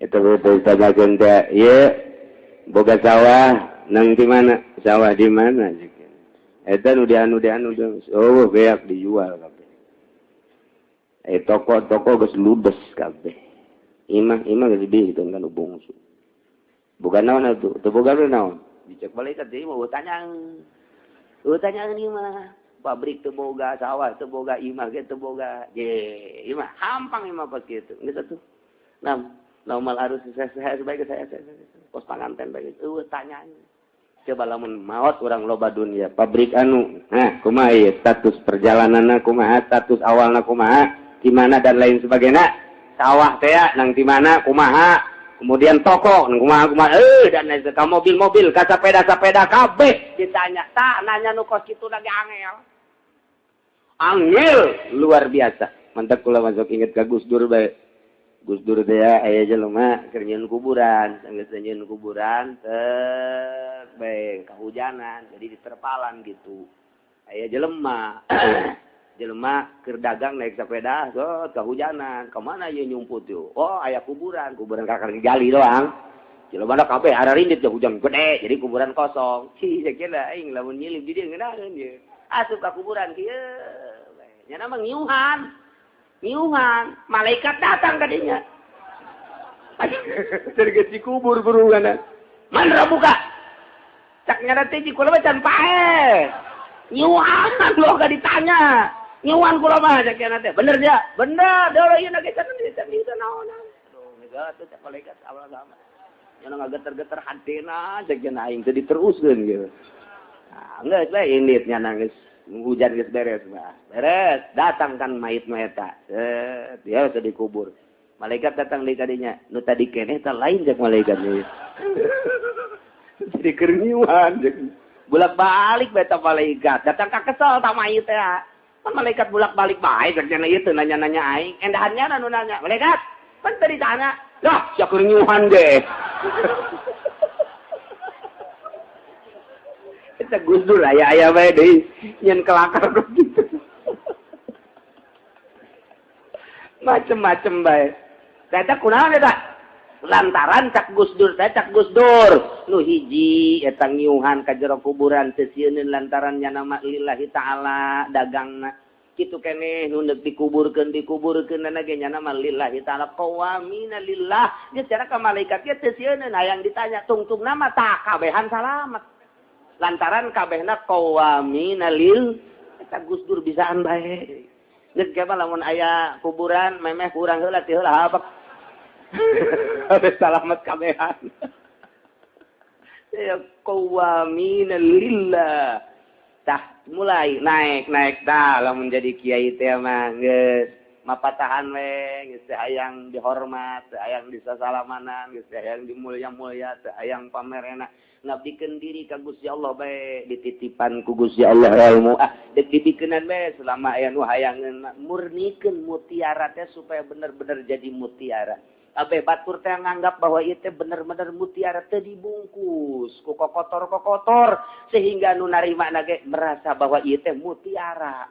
Eta ditanyakeun teh, ieu boga sawah nang di mana? Sawah di mana? Eta nu dianu oh beak dijual kabeh. Toko-toko geus ludes kabeh. Imah geus dibikeun kan bungsu. Boga naon atuh? Teu boga naon? Dicek malaikat deui mah tanyaan. Eueuh tanyaan ieu mah. Pabrik teu boga, sawah teu boga, imah ge teu boga. Ye, imah hampang imah pas kitu. Geus atuh. Nam, normal harus saya sebagai saya kos panganten bae. Eueuh tanyaan. Coba lamun maot urang loba dunia, pabrik anu, nah kumaha ieu status perjalananna kumaha, status awalna kumaha, di mana dan lain sebagainya. Sawah teh nang di mana kumaha, kemudian toko nang kumaha kumaha, dan lain sebagainya, mobil-mobil, ka sepeda-sepeda kabeh ditanya. Tah nanya nu kos kitu lagi angel. Angel luar biasa. Mantap kula masuk inget ka Gus Dur bae. Gus Dur teh aya jelema keur nyieun kuburan, geus nyieun kuburan teh bae kahujanan, jadi diterpalan gitu. Aya jelema jelema keur dagang naik sepeda, so kahujanan, kemana ieu nyumput yeuh? Oh, aya kuburan, kuburan kakar gali doang. Jelema da kabeh ararindit hujan gede, jadi kuburan kosong. Cih, sakieu aing lamun nyilip di dieu ngeunaheun ieu. Asup ka kuburan kieu. Nya mah ngiuhan. Ngiuhan, malaikat datang ka dinya. Dari dikubur burungan. Man buka. Cak nyana teh kula mah can paeh. Ngiuhan lo gak ditanya. Ngiuhan kula mah cak nyana teh. Bener dia? Bener. Dolo ieu na ge can di naon. Aduh, geus atuh cak malaikat awal sama. Nya ngageter-geter hatena cak nyana aing teh diteruskeun gitu. Nah, geus we indit nya geus hujan geus beres mah. Beres, datang kan mayit mah eta. Set, dia sudah dikubur. Malaikat datang deui ka dinya. Nu tadi keneh teh lain cek malaikat ieu. Jadi keur ngiuhan bolak-balik bae ta malaikat. Datang ka kesel ta mayit teh. Pan malaikat bolak-balik bae cek cenah ieu teu nanya-nanya aing. Endahannya nu nanya. Malaikat, pan teu ditanya. Lah, sia keur ngiuhan ge. Eta Gus Dur aya-aya bae deui nyen kelakar gitu. Macem-macem bae. Eta kunaon eta? Lantaran cak Gus Dur teh cak Gus Dur nu hiji eta ngiuhan ka jero kuburan teu sieuneun lantaran nya nama lillahi taala dagangna. Kitu keneh nu deuk dikuburkeun dikuburkeun ge nya nama lillahi taala qawamina lillah. Geus cara ka malaikat ge teu sieuneun hayang ditanya tungtung nama tah kabehan salamet. Lantaran kabehna qawamina lil eta Gus Dur bisaan bae. Geus ge mah lamun aya kuburan memeh kurang heula ti heula habek. Habis salamet kabehan. Ya qawamina lillah. Tah mulai naik-naik tah lamun jadi kiai teh mah geus mapatahan we geus teh hayang dihormat, teh hayang disasalamanan, geus teh hayang dimulya-mulya, teh hayang pamerena. Ngabdikeun diri ka Gusti Allah bae dititipan ku Gusti Allah ilmu ah deuk dibikeunan bae selama aya nu hayangeun murnikeun mutiara teh supaya bener-bener jadi mutiara. Abe batur teh nganggap bahwa ieu teh bener-bener mutiara teh dibungkus ku kokotor-kokotor sehingga nu narima ge merasa bahwa ieu teh mutiara.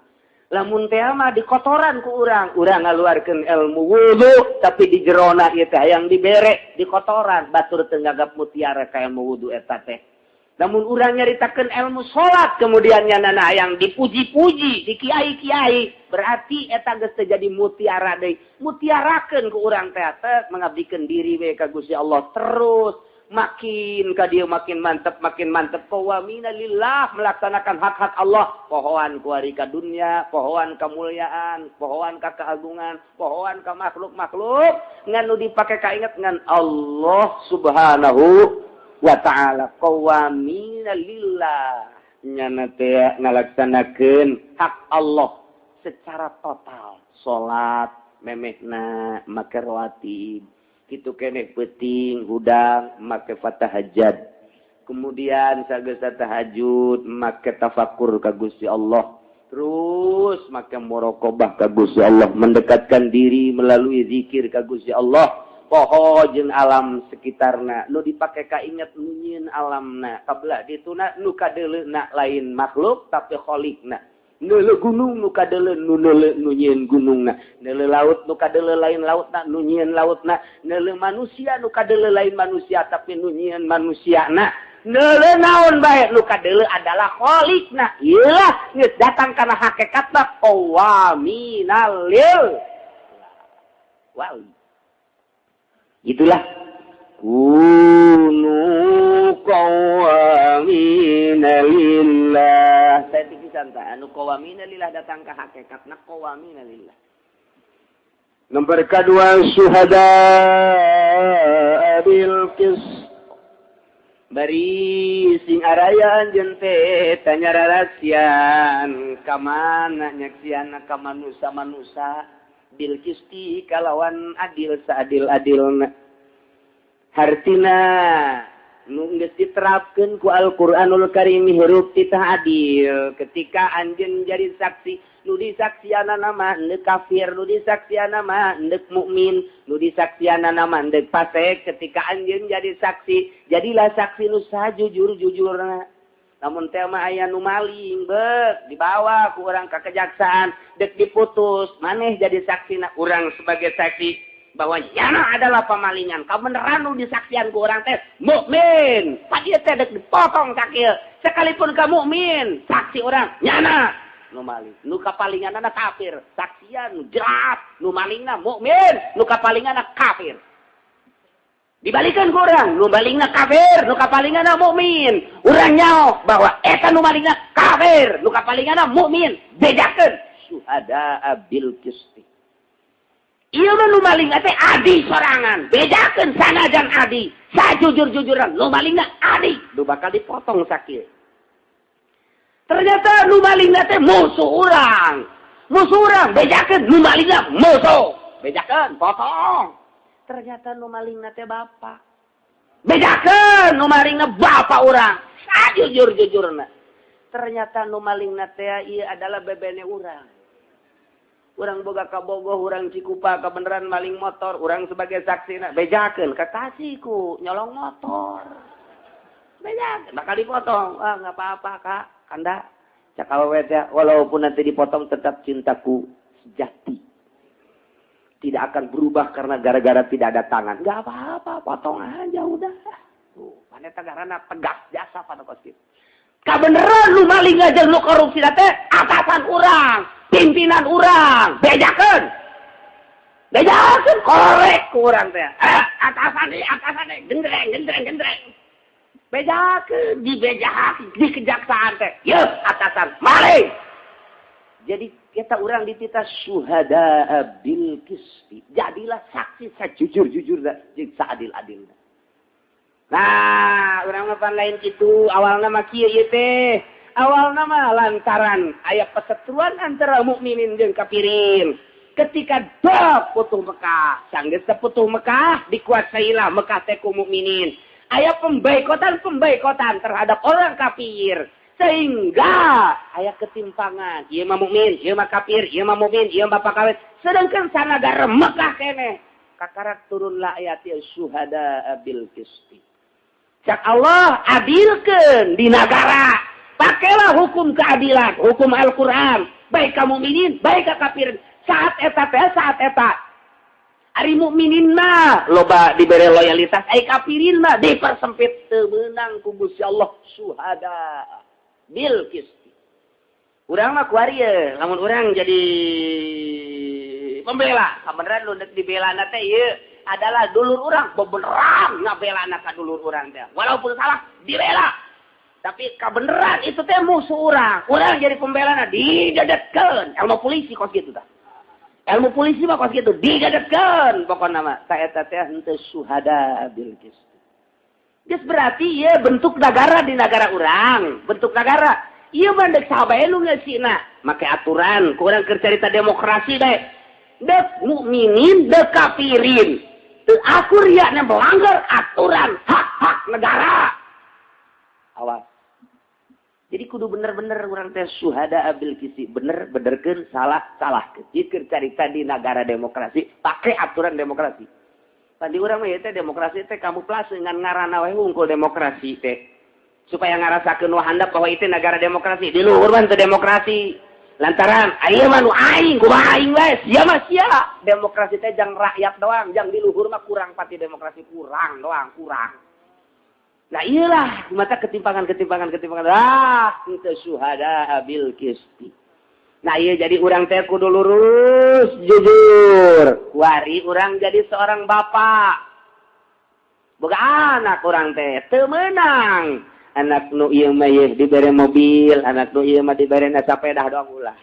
Lamun teh mah dikotoran ku urang, urang ngaluarkeun ilmu wudu tapi di jerona ieu teh hayang dibere dikotoran, batur teu nganggap mutiara ka ilmu wudu eta teh. Lamun urang nyaritakeun ilmu salat kemudian nyanana hayang dipuji-puji di kiai-kiai, berarti eta geus teu jadi mutiara deui. Mutiarakeun ku urang teh teh mengabdikeun diri we ka Gusti Allah terus. Makin ka dieu makin mantep qawamina lillah melaksanakan hak-hak Allah, pohoan ku ari ka dunya, pohoan kemuliaan, pohoan ka keagungan, pohoan ka makhluk-makhluk ngan nu dipake kainget ngan Allah Subhanahu. wa ta'ala qawamina lillah nyana teh ngalaksanakeun hak Allah secara total. Salat memehna make rawatib, kitu keneh peuting hudang make fatahajjad, kemudian sageus tahajud make tafakur ka Gusti Allah, terus make muraqabah ka Gusti Allah, mendekatkan diri melalui zikir ka Gusti Allah. Poho jeung alam sekitarna nu dipake ka inget nu nyieun alamna, kabelah dituna nu kadeuleuna lain makhluk tapi kholikna. Neuleu gunung nu kadeuleu nu neuleu nu nyieun gunungna, neuleu laut nu kadeuleu lain lautna nu nyieun lautna, neuleu manusia nu kadeuleu lain manusia tapi nu nyieun manusiana, neuleu naon bae nu kadeuleu adalah kholikna. Ieulah geus datang kana hakikatna qawaminal lil wali. Itulah kunu qawamina lillah. Saya pikiran tah anu qawamina lillah datang ka hakikatna qawamina lillah. Nomor kedua syuhada bil qist. Bari sing araya anjeun teh tanya rarasian ka mana nyaksianna ka manusa-manusa bil qisti kalawan adil saadil-adilna. Hartina nu geus diterapkeun ku Al-Qur'anul Karim hirup titah adil. Ketika anjeun jadi saksi, nu disaksianana mah endek kafir, nu disaksianana mah endek mukmin, nu disaksianana mah endek fasik. Ketika anjeun jadi saksi, jadilah saksi nu sajujur-jujurna. Namun teh mah aya nu maling beuk dibawa ku urang ka kejaksaan dek diputus, maneh jadi saksina urang sebagai saksi bahwa nyana adalah pemalingan. Kabeneran nu disaksian ku urang teh mukmin, pa ieu teh dek dipotong sakieu. Sekalipun ka mukmin, saksi urang nyana nu maling, nu kapalinganna kafir, saksian nu jelas nu malingna mukmin, nu kapalinganna kafir. Dibalikan ku urang, nu malingna kafir, nu kapalinganna mukmin. Urang nyaho bahwa eta nu malingna kafir, nu kapalinganna mukmin. Bedakeun syuhada bil qisti. Ieu mah nu malingna teh adi sorangan. Bedakeun sanajan adi, sajujur-jujuran nu malingna adi, nu bakal dipotong sakieu. Ternyata nu malingna teh musuh urang. Musuh urang bejakeun nu malingna musuh. Bejakeun potong. Ternyata nu malingna teh bapak. Bejakeun nu malingna bapak urang. Sajujur-jujurna. Ternyata nu malingna teh ieu adalah bebene urang. Urang boga kabogoh, urang Cikupa kabeneran maling motor, urang sebagai saksina bejakeun kekasihku nyolong motor. Bejakeun bakal dipotong. Ah enggak apa-apa, Kak. Kanda cak awewe teh walaupun nanti dipotong tetap cintaku sejati. Tidak akan berubah karena gara-gara tidak ada tangan. Enggak apa-apa, potong aja udah. Tuh, paneta garana tegas jasa pada kos kitu. Kabeneran lu maling aja lu korupsi teh atasan urang, pimpinan urang, bejakeun. Bejakeun korek ku urang teh. Atasan deui, gendreng gendreng gendreng. Bejakeun, dibejakeun di kejaksaan teh. Yeuh, atasan maling. Jadi kita orang dititah syuhada bil qisti. Jadilah saksi sejujur-jujurna jeung saadil-adilna. Nah, urang mah pan lain kitu, awalna mah kieu ieu teh. Awalna mah lantaran aya perseteruan antara mukminin jeung kafirin. Ketika dok putuh Mekah, sanggeus putuh Mekah dikuasailah Mekah teh ku mukminin. Aya pembaikotan-pembaikotan terhadap orang kafir. Sehingga aya ketimpangan, ieu mah mukmin, ieu mah kafir, ieu mah mukmin, ieu mah bapak kawin. Sedangkan sanagara Mekah keneh kakarak turunlah ayat syuhada bil qisti. Cak Allah adilkeun di nagara. Pakailah hukum keadilan, hukum Al-Qur'an, baik ka mukminin, baik ka kafirin. Saat eta teh saat eta. Ari mukminin mah loba dibere loyalitas, ai kafirin mah dipersempit teu meunang ku Gusti Allah syuhada bil qisti. Urang mah kuari ye, lamun urang jadi pembela, kabeneran nu deuk dibelana teh ieu adalah dulur urang, bebeneran ngabelana ka dulur urang teh. Walaupun salah dibela. Tapi kabeneran itu teh musuh urang. Urang jadi pembelana didedetkeun. Ilmu polisi kos kitu tah. Ilmu polisi mah kos kitu didedetkeun pokona mah. Ta eta teh henteu syuhada bil qisti. Geus berarti ieu bentuk negara di negara urang, bentuk negara. Ieu mah deuk saha bae nu ngeusina, make aturan, ku urang keur carita demokrasi bae. Deuk mukminin, deuk kafirin. Teu akur ya melanggar aturan hak-hak negara. Awas. Jadi kudu bener-bener urang teh suhada bil qisti, bener benerkeun, salah salahkeun. Ieu keur carita di negara demokrasi, pakai aturan demokrasi. Tadi urang mah ieu teh demokrasi teh kamuflase ngan ngaranna we hungkul demokrasi teh. Supaya ngarasakeun nu handap bahwa itu negara demokrasi. Di luhur mah teu demokrasi. Lantaran aya mah nu aing, kumaha aing we, sia mah sia. Demokrasi teh jang rakyat doang, jang di luhur mah kurang pati demokrasi, kurang doang, kurang. Nah iyalah mata ketimpangan. Ah, itu suhada bil qisti. Nah iya jadi urang teh kudu lurus, jujur. Kuari urang jadi seorang bapak. Boga anak urang teh teu meunang. Anak nu ieu mah yeuh dibere mobil, anak nu ieu mah dibere sapedah doang ulah.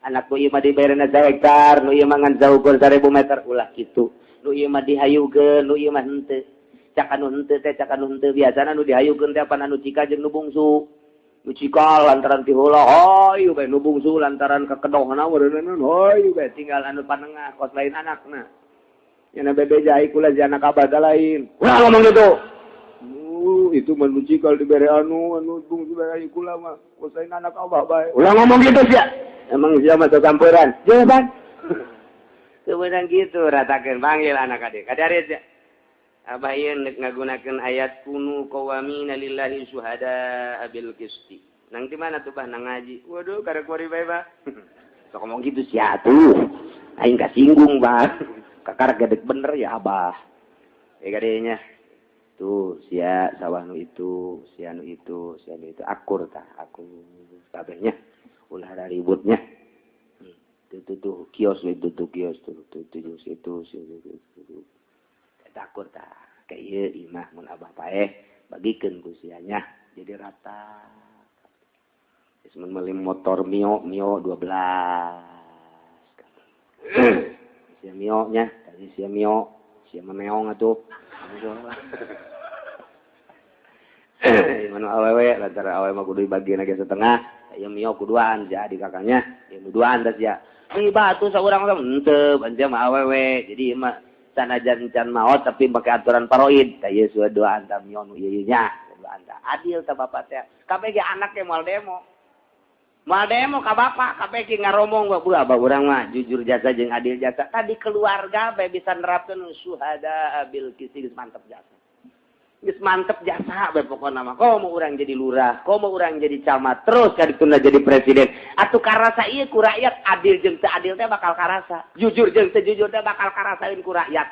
Anak nu ieu mah dibere sahektar, nu ieu mah ngan saukur 1000 meter ulah kitu. Nu ieu mah dihayukeun, nu ieu mah henteu. Cak anu henteu teh, cak anu henteu biasana nu dihayukeun teh apan anu cika jeung nu bungsu. Nu cika lantaran ti heula hayu bae, nu bungsu lantaran kakedohna meureunna hayu bae tinggal anu panengah kos lain anakna. Nya bebeja ai kula jeung anak abah lain. Ulah ngomong gitu. Itu mah nu cikal dibere anu bungsu bae ai kula mah kos lain anak abah bae. Ulah ngomong gitu sia. Emang sia mah samperan. Jawaban. Kebenaran gitu ratakeun panggil anak adik. Kadaris ya. Abah ieu nek ngagunakeun ayat kunu qawamina lillahi syuhada bil qisti. Nang di mana tuh bah nang ngaji? Waduh karek kuari bae bah. Sok ngomong gitu sia tuh. Aing kasinggung bah. Kakar gedek bener ya abah. Ya gadenya. Tuh sia sawah nu itu, sia nu itu, sia nu itu akur tah, akur kabehnya. Ulah ributnya. Tuh tuh tuh kios itu tuh kios tuh tuh tuh itu itu. Akur tah kayak ieu imah mun abah paeh bagikeun ku sianya jadi rata. Geus mun meuli motor Mio Mio 12. Sia Mio nya, tadi sia Mio, sia meong atuh. Manu awewe lantaran awewe mah kudu dibagieun ge setengah, ieu Mio kuduan sia di kakaknya, ieu duaan tah sia. Ih batu saurang mah henteu, sia mah awewe. Jadi ieu mah sanajan can maot tapi pakai aturan paroid tah ieu sudah dua anta mio nu ieu nya dua anta adil tah bapak teh kabeh ge anak ge moal demo ka bapak kabeh ge ngaromong bae abah urang mah jujur jasa jeung adil jasa tadi keluarga bae bisa nerapkeun syuhada bil qisti geus mantep jasa geus mantep jasa bae pokona mah komo urang jadi lurah komo urang jadi camat terus kadituna jadi presiden atuh karasa ieu ku rakyat adil jeung teu adil teh bakal karasa jujur jeung teu jujur teh bakal karasaeun ku rakyat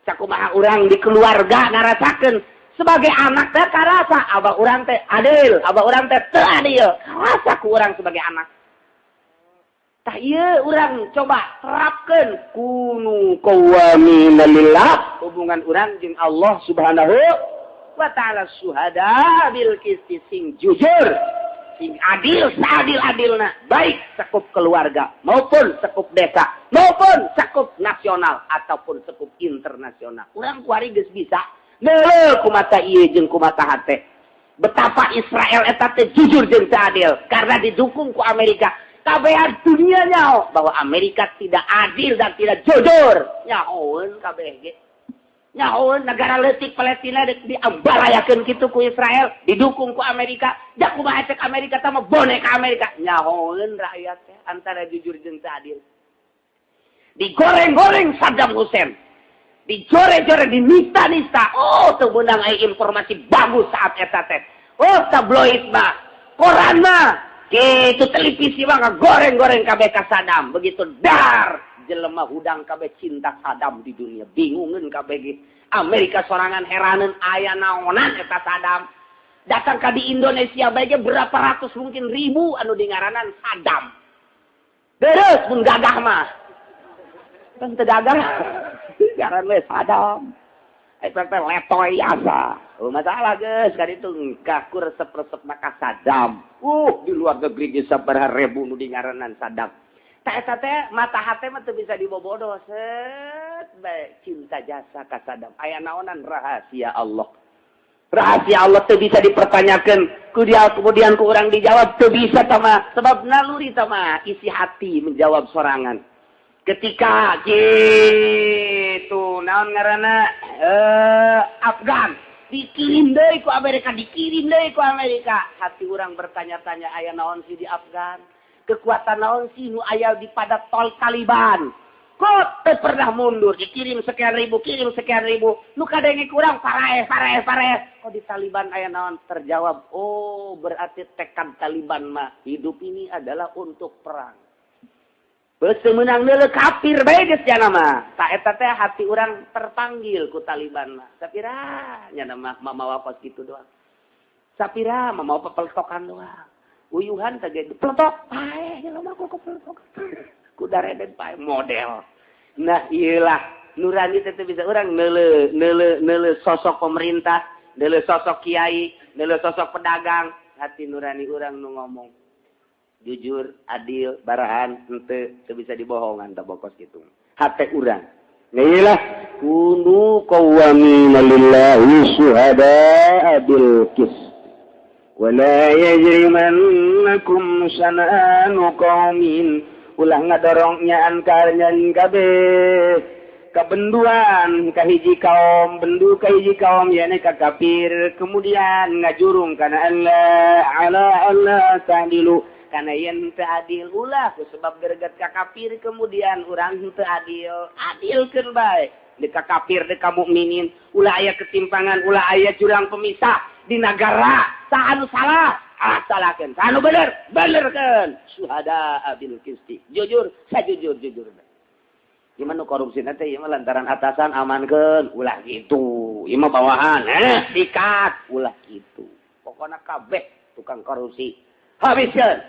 sakumaha urang di keluarga ngarasakeun sebagai anak teh karasa abah urang teh adil abah urang teh teu adil karasa ku urang sebagai anak tah ieu urang coba terapkeun kunu qawamina lillah hubungan urang jeung Allah Subhanahu wa ta'ala syuhada bil qisti sing jujur sing adil seadil-adilna baik sekup keluarga maupun sekup desa maupun sekup nasional ataupun sekup internasional urang kuari geus bisa neuleuh kumata ieu jeung kumata hate betapa Israel eta teh jujur jeung teu adil karena didukung ku Amerika kabehan dunia nyaho bahwa Amerika tidak adil dan tidak jujur nyahoeun kabeh ge nyahoeun negara leutik Palestina diambarayakeun kitu ku Israel, didukung ku Amerika, da kumaha cek Amerika tah mah boneka Amerika. Nyahoeun rakyat teh antara jujur jeung teu adil. Digoreng-goreng Saddam Hussein. Dijore-jore, dinista-nista. Oh, teu meunang aya informasi bagus saat eta teh. Oh, tabloid mah, koran mah, kitu televisi mah ngagoreng-goreng kabeh ka Saddam. Begitu dar jelema hudang kabeh cinta Saddam di dunia bingungeun kabeh ge Amerika sorangan heraneun aya naonan eta Saddam datang ka di Indonesia bae ge berapa ratus mungkin ribu anu dingaranan Saddam deres mun gagah mah kan teu gagah ngaran we Saddam eta teh letoy asa oh masalah geus ka ditu kaku resep-resep maka Saddam di luar negeri ge sabaraha ribu nu dingaranan Saddam. Tak eta teh mata hate mah teu bisa dibobodo set bae cinta jasa ka Saddam aya naonan rahasia Allah. Rahasia Allah tuh bisa dipertanyakan ku dia, kemudian ku orang dijawab tuh bisa tama, sebab naluri tama isi hati menjawab sorangan. Ketika gitu naon ngaranna, Afgan dikirim deui ku Amerika, dikirim deui ku Amerika, hati orang bertanya-tanya, aya naon sih di Afgan? Kekuatan naon sih nu aya di pada tol Taliban? Kok teu pernah mundur? Dikirim sekian ribu, kirim sekian ribu, nu kadenge kurang paraeh, paraeh, paraeh. Kok di Taliban aya naon? Terjawab, oh, berarti tekad Taliban mah hidup ini adalah untuk perang. Beuh, menang neuleuh kafir bae geus jana mah. Tak eta teh hati urang terpanggil ku Taliban mah. Sapira nya mah mamawa kos kitu doang. Sapira mamawa pepeltokan doang. Uyuhan teh ge peletok paeh jelema ku kepeletok. Ku dareden paeh model. Nah, iyalah nurani teh bisa orang neuleuh neuleuh neuleuh sosok pemerintah, neuleuh sosok kiai, neuleuh sosok pedagang, hati nurani orang nu ngomong jujur, adil, barahan, henteu teu bisa dibohongan tak bokos gitu. Hate urang. Nah, iyalah kunu qawwamina lillahi syuhada bil qist. Wala yajrimannakum syana'anu qaumin, ulah ngadorong nyaan karnyan kabeh kabenduan kahiji kaum, bendu kahiji kaum yakni ka kafir, kemudian ngajurung kana Allah ala Allah ta'dilu, kana yen teu adil. Ulah ku sebab greget ka kafir kemudian urang teu adil. Adilkeun bae deka kafir, deka mukminin. Ulah aya ketimpangan, ulah aya jurang pemisah di negara. Saha anu salah, ah, salahkeun, saha anu bener, benerkeun. Syuhada bil qisti, jujur sajujur jujur. Gimana korupsi nanti ieu mah lantaran atasan amankeun, ulah gitu. Ieu mah bawahan sikat, ulah gitu. Pokokna kabeh tukang korupsi habiskeun.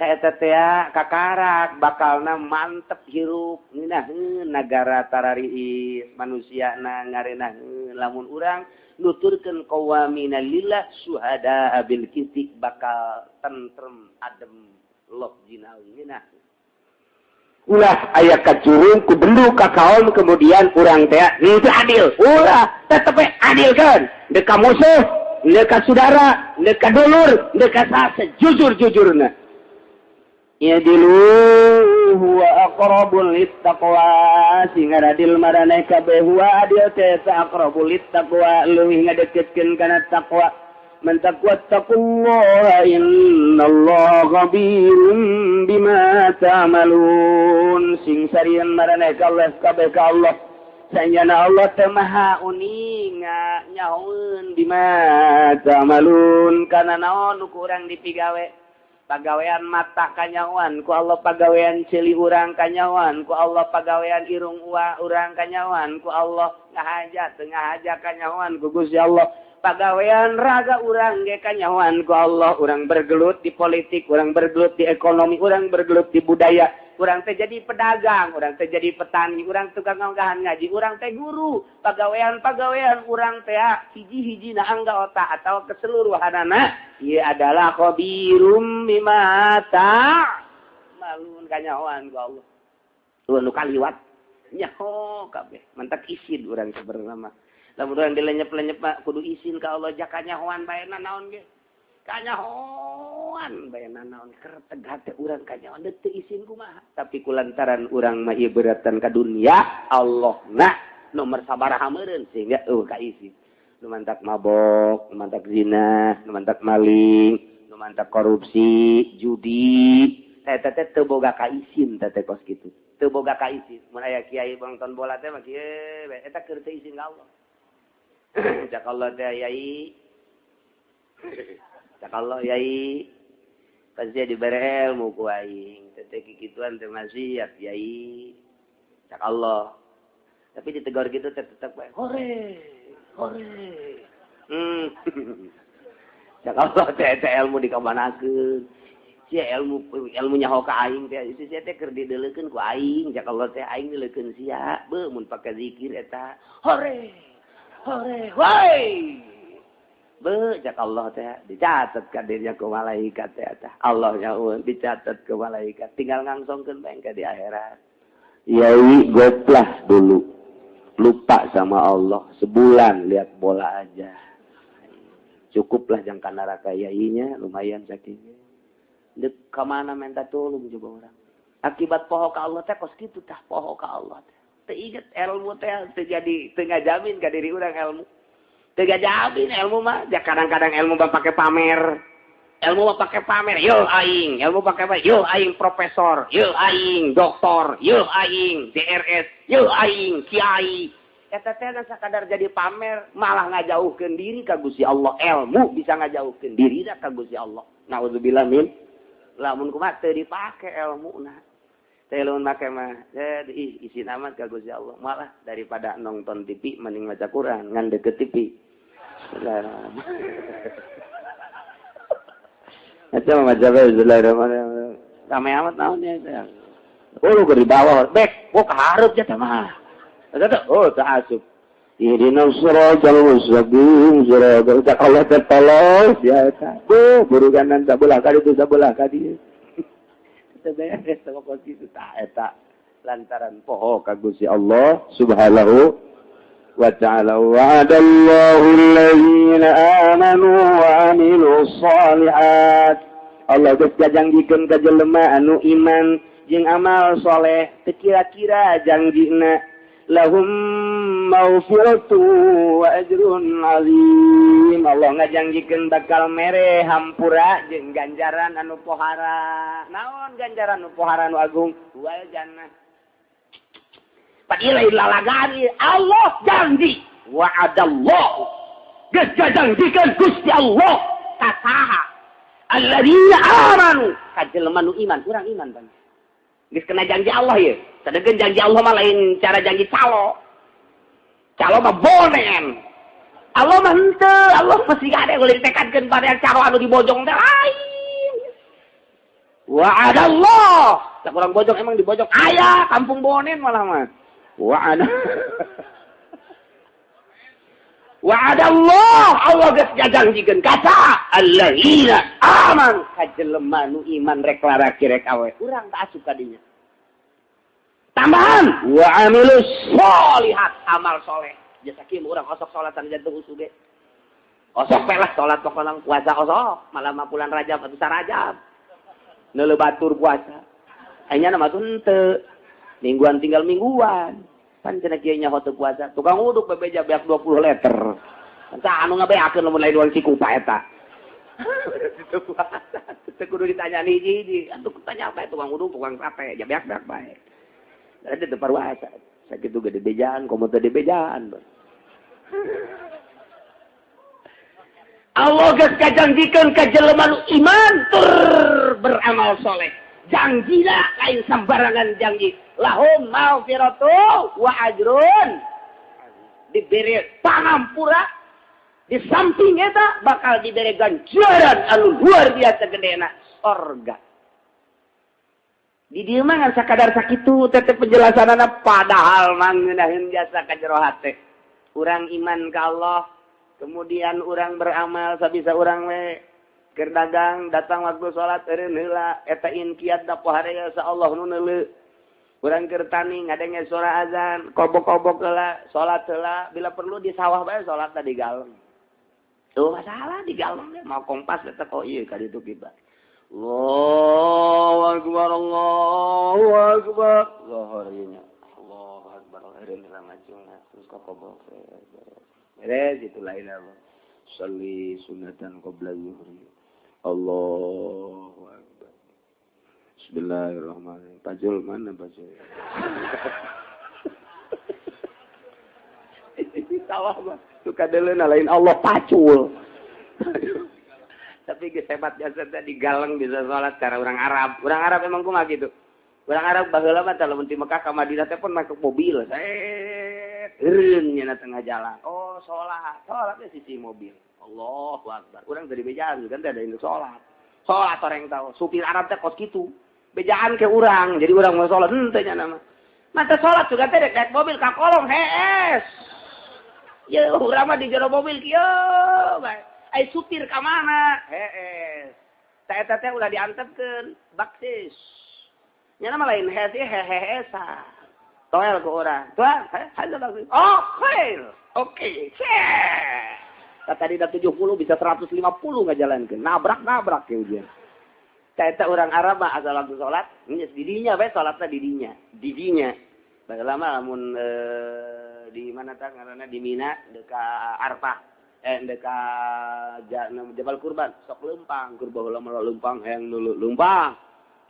Eta teh kakarak bakalna mantep hirup ngeunaheun nagara, tarariis manusia na ngarenaheun. Lamun urang nuturkeun qawamina lillah syuhada bil qisti, bakal tentrem, adem, loh jinawi ngeunah. Ulah aya kacurung ku bendu ka kaum, kemudian urang teh henteu adil. Ulah, tetep we adilkeun deka musuh, deka saudara, deka dulur, deka saha, sejujur-jujurna. I'dilu huwa aqrabu littaqwa, sing adil maraneh kabeh. Huwa adil teh aqrabu littaqwa, leuwih ngadeketkeun kana taqwa. Man taqwa taqullaha innallaha khabirum bima ta'malun, sing sarieun maraneh kabeh kabeh ka Allah, sanyana Allah teh maha uninga, nyahoeun bima ta'malun kana naon nu ku urang dipigawe. Pagawean mata kanyahoan ku Allah, pagawean ceuli urang kanyahoan ku Allah, pagawean irung urang kanyahoan ku Allah, ngahaja teu ngahaja kanyahoan ku Gusti Allah, pagawean raga urang ge kanyahoan ku Allah. Urang bergelut di politik, urang bergelut di ekonomi, urang bergelut di budaya, urang teh jadi pedagang, urang teh jadi petani, urang tukang nganggahan ngaji, urang teh guru. Pagawean-pagawean urang teh hiji-hiji na angga otak atau keseluruhanana ieu adalah khabirum bima ta'malun, kanyahoan ku Allah. Tuh nu kaliwat nyaho kabeh, mantak isin urang sebenarnya mah. Lamun urang dilenyep-lenyep mah kudu isin ka Allah, jaka nyahoan bae naon ge. Kanyahoan bae naon, kerteg hate urang kanyahoan, teu isin kumaha. Tapi kulantaran urang mah ieu beratan ka dunia, Allah na nomor sabaraha meureun sehingga eueuh ka isin. Nu mantak mabok, nu mantak zina, nu mantak maling, nu mantak korupsi, judi, eta teh teu boga ka isin teh teh kos kitu. Teu boga ka isin. Mun aya kiai nonton bola teh mah kieu bae, eta keur teu isin ka Allah. Cak Allah teh, yai. Cak Allah, yai. Pasti dibere ilmu ku aing. Teh kikituan teh maksiat, yai. Cak Allah. Tapi ditegur gitu teh tetep bae. Hore. Hore. Cak Allah teh teh ilmu dikamanakeun. Sia ilmu ilmu nyaho ka aing teh, sia teh keur dideulekeun ku aing. Cak Allah teh aing dileukeun sia. Beuh, mun pake zikir eta. Hore. Hore. Woi. Beuh, cak Allah teh dicatat ka dirinya ku malaikat teh eta. Allah nyaho dicatat ke malaikat. Tinggal ngangsongkeun bae ka di akhirat. Yai goplah dulu. Lupa sama Allah sebulan lihat bola aja. Cukuplah jangka neraka yainya lumayan sakieu. Dek ka mana minta tolong coba orang. Akibat poho ka Allah teh kos kitu tah poho ka Allah teh. Teu inget ilmu teh teu jadi teu ngajamin ka diri urang ilmu. Teu ngajamin ilmu mah, ja kadang-kadang ilmu mah pake pamer. Ilmu mah pake pamer, yo aing, ilmu pake pamer, yo aing profesor, yo aing doktor, yo aing DRS, yo aing kiai. Eta teh sakadar jadi pamer, malah ngajauhkeun diri ka Gusti Allah. Ilmu bisa ngajauhkeun diri ka Gusti Allah. Nauzubillah min. Lamun kumaha teu dipake ilmuna. Teh lamun make mah, ih isin amat ka Gusti Allah. Malah daripada nonton TV mending maca Quran ngan deket TV. Bismillahirrahmanirrahim. Eta mah maca bae bismillahirrahmanirrahim. Rame amat naon nya. Oh lu di bawah, bek, gua kahareup nya teh mah. Eta oh teu asup. Ihdinas siratal mustaqim, siratal Allah tertolong ya eta. Duh, buruganan sabelah ka ditu sabelah ka dieu. Teu beres sama kos kitu tah eta lantaran poho ka Gusti Allah Subhanahu wa ta'ala. Wa'adallahu allazina amanu wa amilus shalihat. Allah geus ngajanjikeun ka jelema anu iman jeung amal soleh, teu kira-kira janjina lahum maghfiratu wa ajrun azim. Allah ngajanjikeun bakal mere hampura jeung ganjaran anu pohara. Naon ganjaran anu pohara anu agung? Wal jannah. Padahal lalagani Allah janji wa'adallahu. Geus ngajanjikeun Gusti Allah ka saha? Alladzina amanu, ka jelema nu iman, urang iman bang. Geus kena janji Allah ye. Sadegeun janji Allah mah lain cara janji calo. Calo mah bonen. Allah mah henteu, Allah mesti gade ulah ditekadkeun pada calo anu dibojong teh lain. Wa'adallah. Cak urang bojong emang dibojong aya kampung bonen malah mah. Wa'ada. Wa'adallah, Allah geus ngajanjikeun ka saha? Alladzina amanu, ka jelema nu iman rek laraki rek awe. Urang tak asup ka dinya. Tambahan wa amilus sholihat, amal soleh. Jasa kieu urang osok salat sanajan teu usuh ge. Osok we lah salat pokona puasa osok, malah mah bulan Rajab atuh sarajab. Neuleuh batur puasa. Aya mah henteu. Mingguan tinggal mingguan. Pan cenah kieu nyaho teu puasa. Tukang uduk bebeja beak 20 liter. Saha anu ngabeakeun lamun lain urang Cikupa eta. Teu puasa. Teu kudu ditanya hiji-hiji. Atuh tanya bae tukang uduk, tukang sate, ja beak-beak bae. Ada teu parwasa. Sakitu gede bejaan, komo teu dibejaan. Allah geus kajanjikeun ka jelema nu iman tur beramal soleh. Janjilah lain sembarangan janji. Lahum maghfiratu wa ajrun. Diberi pangampura, di samping eta bakal diberi ganjaran anu luar biasa gedena, sorga. Di dieu mah ngan sakadar sakitu teh penjelasanana, padahal mah ngeunaheun jasa ka jero hate. Urang iman ka Allah, kemudian urang beramal sabisa urang we. Keur dagang datang waktu salat eureun heula eta inkiat da pohare sa Allah nu neuleu. Urang keur tani ngadenge suara azan, kobok-kobok heula, salat heula, bila perlu di sawah bae salat di galeng. Tuh masalah di galeng mau kompas tetep oh ieu ka ditu kita. Allahu akbar, Allahu akbar. Zuhur ieu nya. Allahu akbar, eureun heula macungna terus kobok. Beres itu lain Allah. Shalli sunatan qabla zuhri. Allahu akbar. Bismillahirrahmanirrahim. Pajul mana pajul? Sawah mah suka deuleuna lain Allah pacul. Tapi geus hebat jasa teh di galeng bisa salat cara orang Arab. Orang Arab emang kumaha gitu. Orang Arab baheula mah lamun ti Mekah ka Madinah teh pun make mobil. Set eureun nya tengah jalan. Oh, salat. Salat teh sisi mobil. Allahu akbar. Urang teu dibejaan kan teh ada induk salat. Salat orang tahu. Supir Arab teh kos kitu. Bejaan ke urang. Jadi urang mau salat henteu nya nama. Mata salat juga teh rek naik mobil ka kolong hees. Ye urang mah di jero mobil kieu bae. Ai supir ka mana? Hees. Tah eta teh ulah diantepkeun baksis. Nya nama lain hees heheesa. Toel ke urang. Tuan, haja baksis. Oh, khair. Oke. Tadi dah 70 bisa 150 ngajalankeun. Nabrak-nabrak ya ujian. Eta orang Arab mah asal waktu salat, geus didinya bae salatna didinya. Didinya. Baheula mah lamun di mana tah ngaranna di Mina deka Arfah, deka Jabal Kurban, sok leumpang, kur baheula mah leumpang hayang nulu leumpang.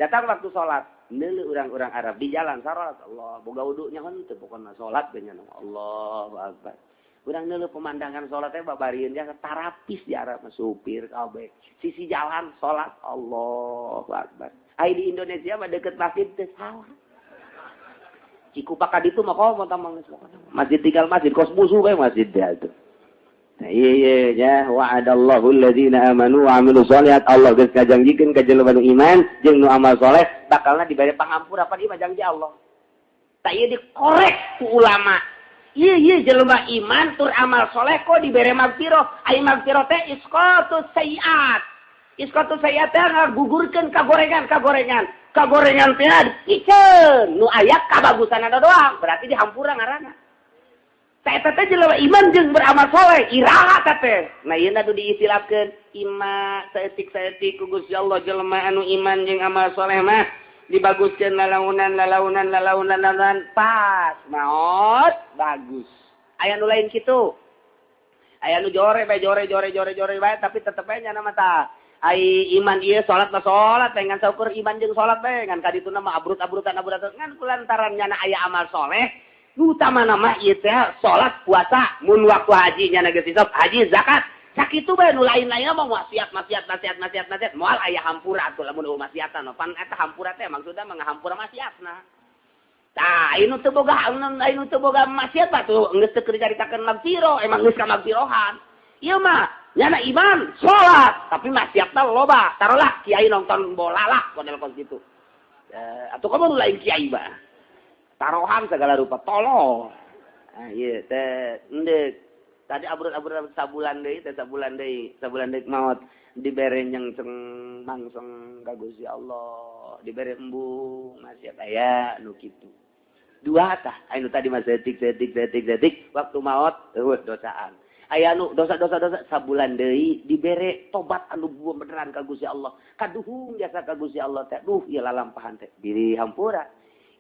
Datang waktu salat, neuleuh urang-urang Arab di jalan salat, Allah boga wudunya henteu pokona salat ge nya Allahu Akbar. Urang neuleuh pemandangan salat teh babarieun jasa tarapis di Arab mah supir kabeh. Sisi jalan salat Allahu Akbar. Ai di Indonesia mah deket masjid teh salah. Cikupa ka ditu mah komo tamang geus pokona. Masjid tinggal masjid kos musuh bae masjid teh atuh. Nah ieu nya wa'adallahu alladzina amanu wa amilus sholihat, Allah geus ngajanjikeun ka jelema nu iman jeung nu amal soleh bakalna dibere pangampura pan ieu mah janji Allah. Tah ieu dikorek ku ulama. Iya iya jelema iman tur amal soleh kok dibere magfirah. Ai magfirah teh isqatus sayiat. Isqatus sayiat teh ngagugurkeun kagorengan kagorengan. Kagorengan teh dipiceun nu aya kabagusanana doang, berarti dihampura ngaranna. Tah eta teh jelema iman jeung beramal soleh, iraha teh teh. Nah ieu atuh diistilahkeun ima saeutik-saeutik ku Gusti Allah jelema anu iman jeung amal soleh mah dibaguskeun lalaunan lalaunan lalaunan lalaunan pas maot bagus. Aya nu lain kitu. Aya nu jore bae jore jore jore jore bae tapi tetep bae nya mah tah. Ai iman ieu salat mah salat bae ngan saukur iman jeung salat bae ngan kadituna mah abrut-abrutan abrutan ngan kulantaran nyana aya amal soleh. Nu utamana mah ieu teh salat puasa mun waktu haji nyana geus hisab haji zakat. Sakitu bae nu lain-lainna mah maksiat maksiat maksiat maksiat maksiat moal aya hampura atuh lamun eueuh maksiatan pan eta hampura teh maksudna mah ngahampura maksiatna. Tah anu teu boga anu teu boga maksiat mah tuh geus teu keur dicaritakeun magfirah emang geus ka magfirohan. Ieu mah nyana iman salat tapi maksiatna loba tarolah kiai nonton bola lah model kos kitu. Atuh komo nu lain kiai mah. Tarohan segala rupa tolol. Ah ieu teh endek tadi abrut-abrut sabulan deui teh sabulan deui maot dibere nyengseng mangseng ka Gusti Allah dibere embung maksiat aya nu kitu dua tah anu tadi mah setik setik setik setik waktu maot eueuh dosaan aya nu dosa-dosa dosa sabulan deui dibere tobat anu beneran ka Gusti Allah kaduhung jasa ka Gusti Allah teh duh ieu lalampahan teh diri hampura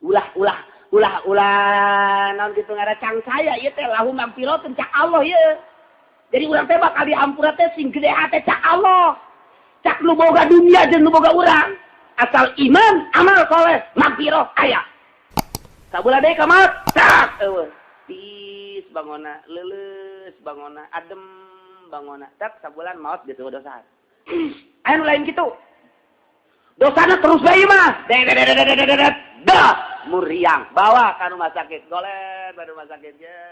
ulah ulah ulah ulah naon kitu ngaran cangcaya ieu teh lahu magfiratun cak Allah ieu. Jadi urang teh bakal dihampura teh sing gede hate cak Allah. Cak nu boga dunia jeung nu boga urang. Asal iman, amal soleh, magfirah aya. Sabulan deui ka maot, cak eueuh. Tiis bangona, leuleus bangona, adem bangona. Cak sabulan maot geus eueuh dosa. Aya nu lain kitu. Dosana terus bae mah. Dedet dah muriang bawa ka rumah sakit golet ba rumah sakit ge.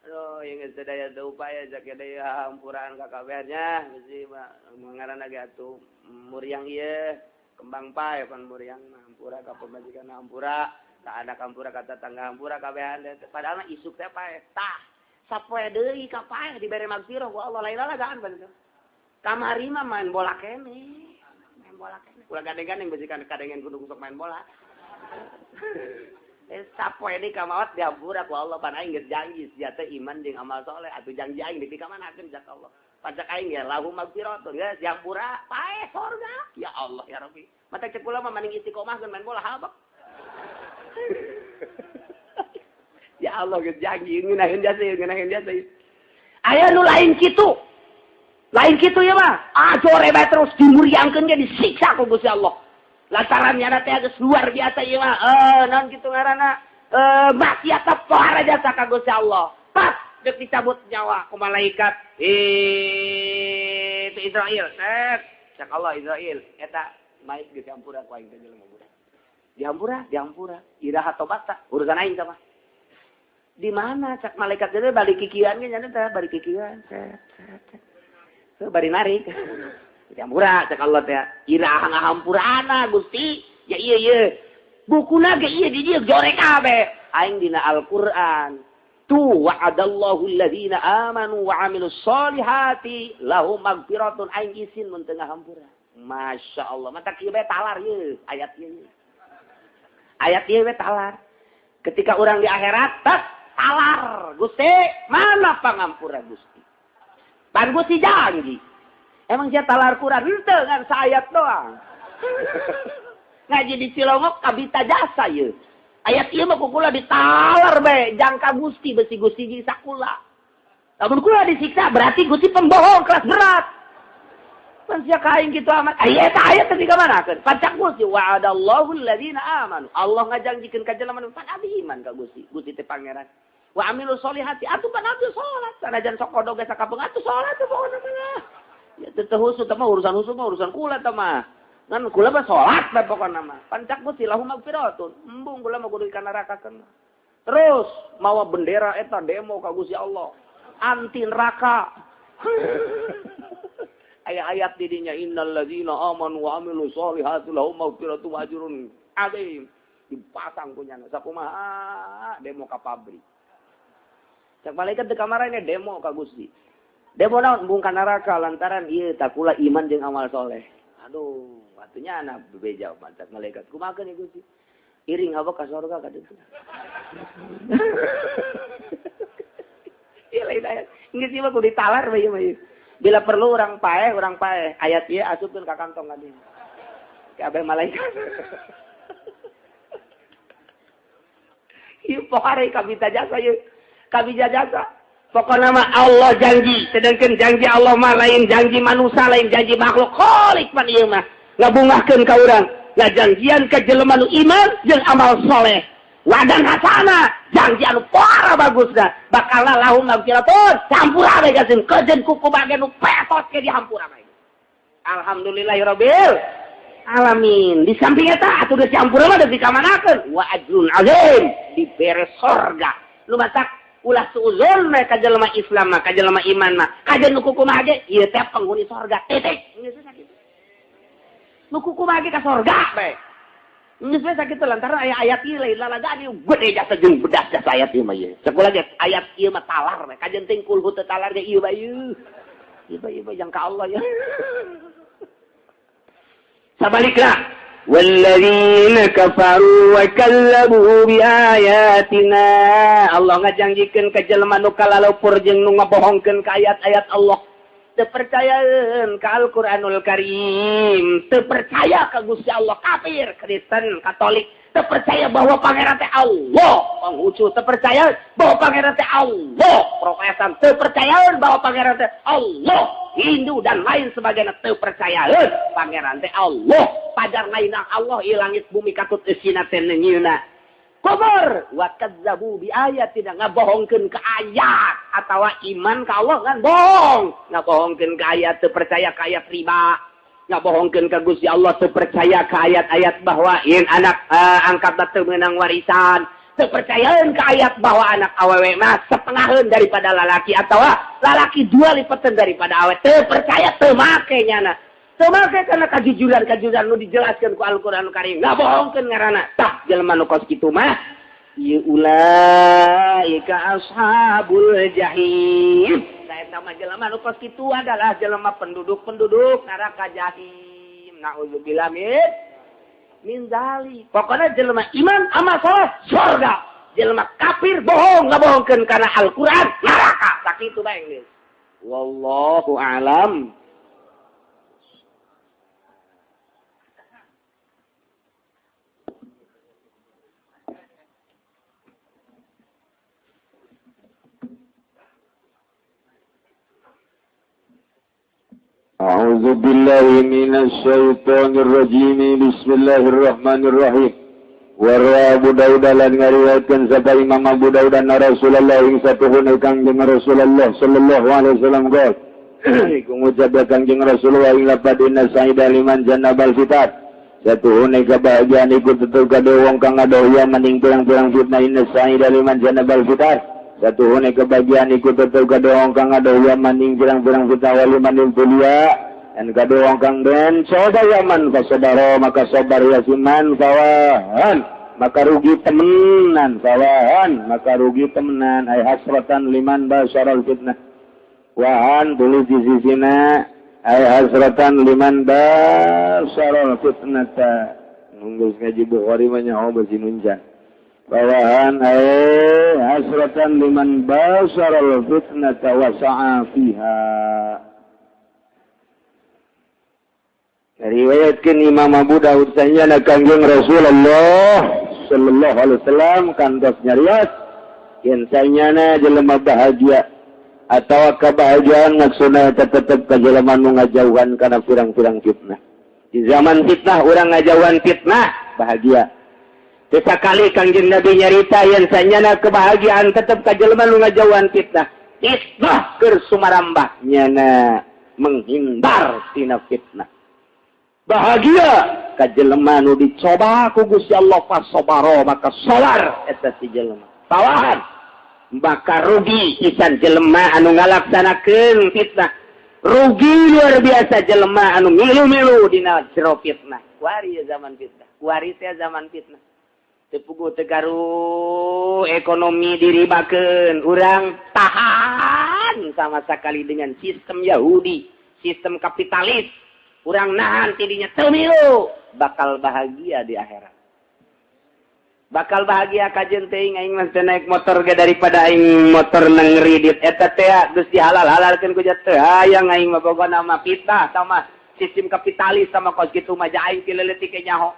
Aduh yang geus teu daya teu upaya sakit deui hampuraan ka kabehnya bisi mah ngaranna ge atuh muriang ieu kembang pae pan muriang mah hampura ka pamajikan hampura ka anak hampura ka tetangga hampura kabehan padahal mah isuk teh pae tah sapoe deui ka pae dibere magfirah ku Allah lain lalagaan pan kamari mah main bola keneh main bola keneh ulah gandeng-gandeng besikan kadengen kudu sok main bola. Sapoe deui ka maot dihampura ku Allah pan aing geus janji sia teh iman jeung amal soleh atuh janji aing dipikamaanakeun cak Allah. Pajak aing ya lahu magfiratun geus dihampura pae sorga. Ya Allah ya Rabbi. Mata cek kula mah mending istiqomah geun main bola habak. Ya Allah geus janji ngeunaheun jasa ngeunaheun jasa. Aya nu lain kitu. Lain kitu ya mah. Ah jore bae terus dimuriangkeun ge disiksa ku Gusti Allah. Lantaran nyana teh geus luar biasa ieu mah. Naon kitu ngaranna? Maksiat pohara jasa ka Gusti Allah. Pas deuk dicabut nyawa ku malaikat. Itu Israil. Set. Cak Allah Israil eta mait geus dihampura ku aing teh jelema budak. Dihampura, dihampura. Iraha tobat tah urusan aing tah mah. Di mana cak malaikat teh balik kikieuan ge nyana teh balik kikieuan. Set set set. Bari narik. Dihampura cak Allah teh. Iraha ngahampurana Gusti. Ya ieu ieu. Bukuna ge ieu di dieu jorek kabeh. Aing dina Al-Qur'an. Tu wa'adallahu alladzina amanu wa 'amilus solihati lahum magfiratun aing isin mun teu ngahampura. Masya Allah. Mata kieu bae talar ieu ayat ieu. Ayat ieu bae talar. Ketika urang di akhirat tas talar. Gusti, mana pangampura Gusti? Pan Gusti janji. Emang sia talar Quran henteu ngan saayat doang. Ngaji di Cilongok kabita jasa ieu. Ayat ieu mah ku kula ditalar bae jangka Gusti besi Gusti nyiksa kula. Lamun kula disiksa berarti Gusti pembohong kelas berat. Pan sia ka aing kitu amat. Aya eta ayat teh dikamanakeun? Pancak Gusti wa'adallahu alladzina amanu. Allah ngajanjikeun ka jelema nu pan abdi iman ka Gusti. Gusti teh pangeran. Wa amilu sholihati atuh pan abdi salat sanajan sok kodog ge sakapeung atuh salat teh pokona mah. Ya teu husu teh mah urusan husu mah urusan kula teh mah. Ngan kula mah salat bae pokona mah. Pancak Gusti lahum magfiratun. Embung kula mah kudu ka neraka keun. Terus mawa bendera eta demo ka Gusti Allah. Anti neraka. Aya ayat di dinya innal ladzina amanu wa amilu sholihati lahum magfiratun wa ajrun adzim. Dipasang kunyana sakumaha demo ka pabrik. Cak malaikat di kamar ini demo ka Gusti. Demo naon embung ka neraka lantaran ieu takula iman jeung amal soleh. Aduh, atunya anak bebeja mantap malaikat. Kumaha ieu Gusti? Iring hawa ka sorga ka ditu. Ieu lain ayat. Geus ieu mah kudu ditalar bae ieu mah. Bila perlu urang paeh. Ayat ieu asupkeun ka kantong ka dieu. Kabeh malaikat. Ieu pohare kabita jasa ieu. Kabija jasa. Pokoknya mah Allah janji, sedangkan janji Allah mah lain janji manusia, lain janji makhluk. Khalik pan ieu mah ngabungahkeun ka urang, ngajanjian ka jelema nu iman jeung amal soleh. Wadan hasana, janji anu para bagusna, bakal lahum magfiratun, campur bae gasin kejeun kuku bagian nu petot ke dihampura bae. Alhamdulillahirabbil alamin. Di samping eta atuh geus campur mah deui dikamanakeun wa ajrun azim, dibere sorga. Lu matak ulah suuzon mah ka jelema Islam mah, ka jelema iman mah, ka nu kumaha ge ieu teh penghuni sorga. Titik. Geus sakitu. Nu kumaha ge ka sorga bae. Geus we sakitu lantaran aya ayat ieu lain lalagaan ieu gede jasa jeung bedas jasa ayat ieu mah ieu. Sakulah ge ayat ieu mah talar bae. Kajen ting kulhu teu talar ge ieu bae ieu. Ieu bae ieu bae jang ka Allah ya. Sabalikna walladzina kafaru wa kazzabu biayatina. Allah ngajanjikeun ka jelema nu kalalupur jeung nu ngabohongkeun ka ayat-ayat Allah. Teu percayaeun ka Al-Qur'anul Karim, teu percaya ka Gusti Allah, kafir, Kristen, Katolik, teu percaya bahwa pangeran teh Allah, Konghucu teu percaya bahwa pangeran teh Allah, Protestan teu percayaeun bahwa pangeran teh Allah, Hindu dan lain sebagainya teu percayaeun pangeran teh Allah, pajar lainna Allah ieu langit bumi katut eusina teh neunyeuna. Kufur wa kazzabu bi ayatina, ngabohongkeun ka ayat atawa iman ka Allah ngan bohong, ngabohongkeun ka ayat teu percaya ka ayat riba, ngabohongkeun ka Gusti Allah teu percaya ka ayat-ayat bahwa yen anak angkat teu meunang warisan, teu percayaeun ka ayat bahwa anak awewe mah setengaheun daripada lalaki atawa lalaki dua lipeteun daripada awewe, teu percaya teu make nyana. Teu make karena kajujuran-kajujuran nu dijelaskeun ku Al-Qur'anul Karim. Ngabohongkeun ngaranna. Tah jelema nu kos kitu mah ieu ulaika ashabul jahim. Tah eta mah jelema nu kos kitu adalah jelema penduduk-penduduk neraka jahim. Nauzubillah min dzalik. Pokona jelema iman amal saleh surga. Jelema kafir bohong ngabohongkeun kana Al-Qur'an neraka. Sakitu bae geus. Wallahu a'lam. أعوذ بالله من الشيطان الرجيم بسم الله الرحمن الرحيم Warwa Abu Dawud lan ngariwayatkeun sapa Imam Abu Dawud anna Rasulullah ing satuhuna Kangjeng Rasulullah sallallahu alaihi wasallam qol iku ngucap Kangjeng Rasulullah ing lapad inna sa'ida liman jannabal fitat satuhuna kebahagiaan iku tetep kade wong kang ngadoh maning pirang-pirang fitnah inna sa'ida liman jannabal fitat satuhune kebahagiaan iku tetep kade wong kang ngadoh maning pirang-pirang fitnah wali maning kuliah dan kade wong kang den coba yaman fasadaro maka sabar yasiman fawahan maka rugi temenan fawahan maka rugi temenan ay hasratan liman basyaral fitnah wahan tulis di sisina ay hasratan liman basyaral fitnata nunggu ngaji Bukhari mah nyaho basi nunjan. Bawahan hasratan liman basaral fitnata wa sa'a fiha. Riwayatkeun Imam Abu Daud sanyana Kangjeng Rasulullah sallallahu alaihi wasallam kantos nyarios yen sanyana jelema bahagia atawa kebahagiaan maksudna eta tetep ka jelema nu ngajauhan kana pirang-pirang fitnah. Di zaman fitnah urang ngajauhan fitnah bahagia. Sekali Kangjeng Nabi nyarita yen sanyana kebahagiaan tetep ka jelema nu ngajauhan fitnah. Fitnah keur sumarambah nyana menghindar tina fitnah. Bahagia ka jelema nu dicoba ku Gusti Allah fasobaro maka sabar eta si jelema. Tawahan bakal rugi pisan jelema anu ngalaksanakeun fitnah. Rugi luar biasa jelema anu milu-milu dina jero fitnah. Kuari zaman fitnah, kuari teh zaman fitnah. Tepugu tegaru ekonomi diribakeun, urang tahan sama sekali dengan sistem Yahudi, sistem kapitalis. Urang nahan tidinya teu milu, bakal bahagia di akhirat. Bakal bahagia kajen teuing aing mah teu naik motor ge daripada aing motor nang ngridit eta teh geus dihalal-halalkeun ku teu hayang aing mah pokona mah fitnah sama sistem kapitalis sama kos kitu mah aing ti leutik nyaho.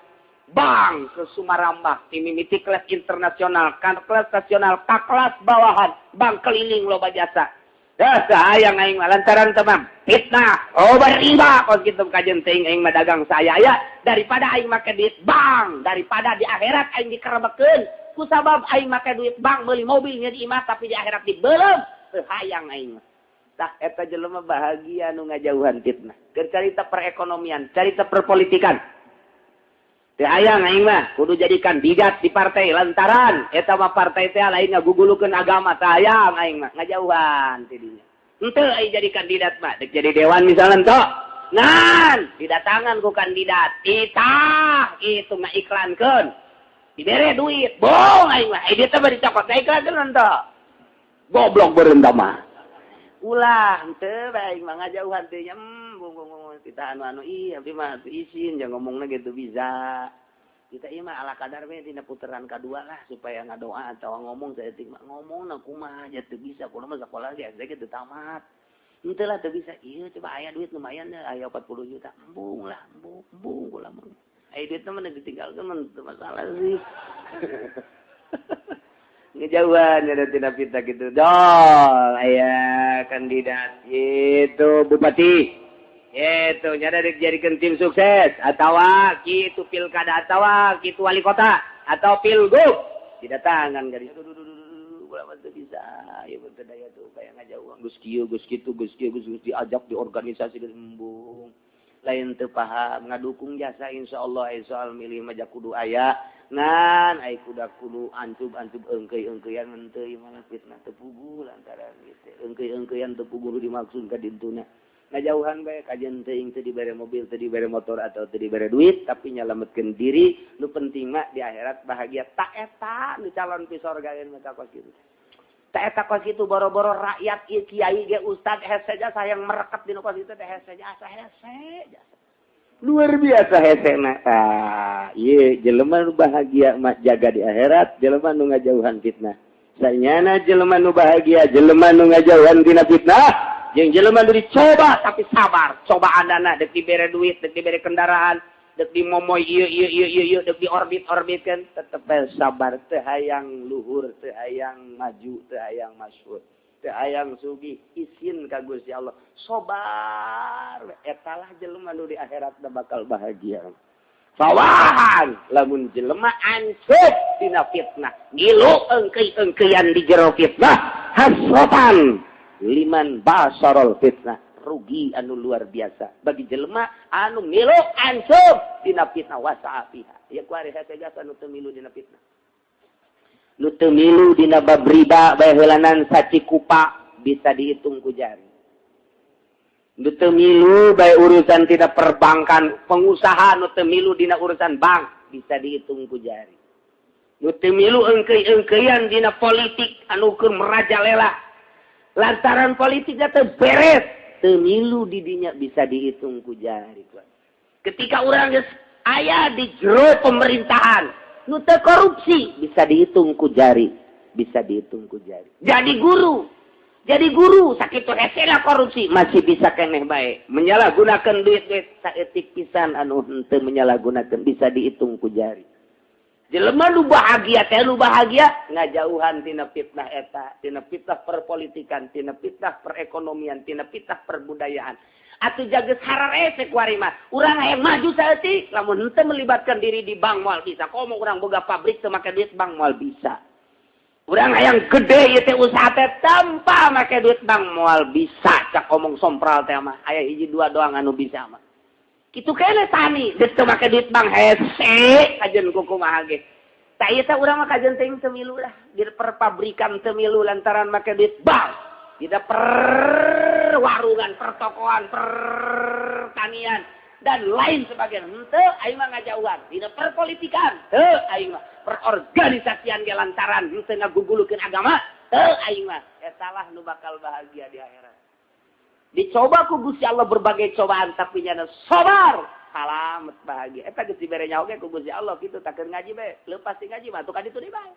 Bang ke Sumarambah timimiti kelas internasional kan kelas nasional ka kelas bawahan bang keliling loba jasa. Dah hayang aing mah lantaran teman fitnah oh beriba kos kitu kajen teuing aing mah dagang saya ya daripada aing make duit bank daripada di akhirat aing dikerebekeun kusabab aing make duit bank meuli mobilnya di imah tapi di akhirat dibeuleum teu hayang aing mah. Tah eta jelema bahagia nu ngajauhan fitnah. Keur carita perekonomian, carita perpolitikan. Teu hayang aing mah kudu jadi kandidat di partai lantaran eta mah partai teh lain ngagugulukeun agama teu hayang aing mah ngajauhan ti dinya. Henteu aing jadi kandidat mah dek jadi dewan misalnya henteu. Ngan didatangan ku kandidat itah itu mah iklankeun. Dibere duit, bohong aing mah. Dia teh bari dicokot iklankeun henteu. Goblok beureunt mah. Ulah henteu bae aing mah ngajauhan teh nya bung kita anu-anu ih abdi mah teu isin jangan ngomongna gitu bisa. Kita ieu mah ala kadar we dina puteran kadua lah supaya ngadoa atawa ngomong saeutik mah ngomongna kumaha aja teu bisa kudu mah sakola ge SD ge teu tamat. Henteu lah teu bisa ieu coba aya duit lumayan deh aya 40 juta embung lah embung embung kula mah. Aya duit mah ditinggalkeun mah teu masalah sih. Ngejauhan ada tina fitnah gitu. Dol aya kandidat itu bupati. Itu nyada dijadikan tim sukses atawa kitu pilkada atawa kitu wali kota atau pilgub didatangan gadis bola mah teu bisa ieu teu daya tuh kaya ngajauhan geus kieu geus kitu geus kieu geus diajak di organisasi geus embung lain teu paham ngadukung jasa insyaallah soal milih mah kudu aya ngan ai kuda kudu ancub-ancub eungkeuy-eungkeuyan henteu ieu mah fitnah teu puguh lantaran ieu eungkeuy-eungkeuyan teu puguh dimaksud ka dintuna. Ngajauhan bae kajen teuing teu dibere mobil, teu dibere motor atau teu dibere duit, tapi nyalametkeun diri, nu penting mah di akhirat bahagia. Tak eta nu calon pi sorgaeun mah kos kitu. Tak eta kos kitu boro-boro rakyat ieu kiai ge ustad hese jasa yang merekat dina kos kitu teh hese jasa hese jasa. Luar biasa hesena. Ah, ieu jelema nu bahagia mah jaga di akhirat, jelema nu ngajauhan fitnah. Sanyana jelema nu bahagia, jelema nu ngajauhan tina fitnah. Jeung jelema nu dicoba tapi sabar, cobaanana dek dibere duit, dek dibere kendaraan, dek dimomoy ieu ieu ieu ieu ieu, dek diorbit-orbitkeun, tetep sabar, teu hayang luhur, teu hayang maju, teu hayang masyhur, teu hayang sugih, isin ka Gusti Allah. Sabar, eta lah jelema nu di akhirat bakal bahagia. Fawahan lamun jelema ancup dina fitnah, ngilu eungkeuy-eungkeuyan di jero fitnah, hasratan liman basarol fitnah, rugi anu luar biasa bagi jelema anu milu ancup dina fitnah wasa'a fiha. Ya ku ari hese jasa nu teu milu dina fitnah. Nu teu milu dina bab riba bae heulanan sacikupa bisa dihitung ku jari. Nu teu milu bae urusan tina perbankan, pengusaha nu teu milu dina urusan bank bisa dihitung ku jari. Nu teu milu eungkeuy-eungkeuyan dina politik anu keur merajalela. Lantaran politiknya teu beres, teu milu di dinya bisa dihitung ku jari. Ketika urang geus aya di jero pemerintahan, Nu teu korupsi bisa dihitung ku jari, bisa dihitung ku jari. Jadi guru sakitu hesena korupsi masih bisa keneh bae. Menyalahgunakan duit-duit saeutik pisan anu henteu menyalahgunakan bisa dihitung ku jari. Jelema nu bahagia teh nu bahagia ngajauhan tina fitnah eta, tina fitnah perpolitikan, tina fitnah perekonomian, tina fitnah perbudayaan. Atuh jaga hararese ku ari mah. Urang hayang maju saeutik lamun henteu melibatkan diri di bank moal bisa. Komo urang boga pabrik teu make duit bank moal bisa. Urang hayang gede ieu teh usaha teh tanpa make duit bank moal bisa. Cak omong sompral teh mah aya hiji dua doang anu bisa mah. Kitu keneh tani deuk teu make duit bank hese kajeun kumaha ge. Tah ieu teh urang mah kajeun teuing teu milu lah di perpabrikan teu milu lantaran make duit bank. Tidak perwarungan, pertokoan, pertanian dan lain sebagainya. Henteu aing mah ngajauhan. Dina perpolitikan, henteu aing mah perorganisasian ge lantaran henteu ngagugulukeun agama, henteu aing mah. Eta lah nu bakal bahagia di akhirat. Dicoba ku Gusti Allah berbagai cobaan tapi nyana sabar, salamet bahagia. Eta geus dibere nyaho ge ku Gusti Allah kitu takeun ngaji bae, leupas ti ngaji mah atuh ka ditu deui bae.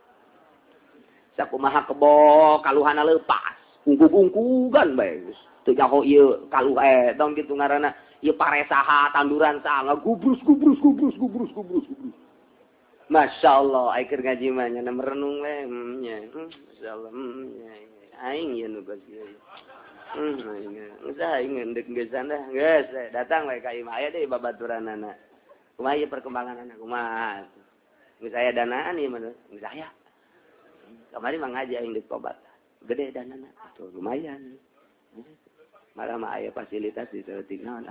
Sakumaha kebo kaluhana leupas. Ungkug-ungkugan bae geus teu nyaho ieu kaluh dong kitu ngaranna ieu pare saha tanduran saha ngagubrus gubrus gubrus gubrus gubrus gubrus. Masya Allah ai keur ngaji mah nya merenung we nya masyaallah nya aing ieu nu geus ieu aing geus aing endek geus dah geus datang we ka imah aya deui babaturanana kumaha ieu perkembanganana kumaha geus aya danaan ieu mah geus aya kamari mah ngaji aing deuk tobat gede danana tuh lumayan malah mah aya fasilitas di leutik naon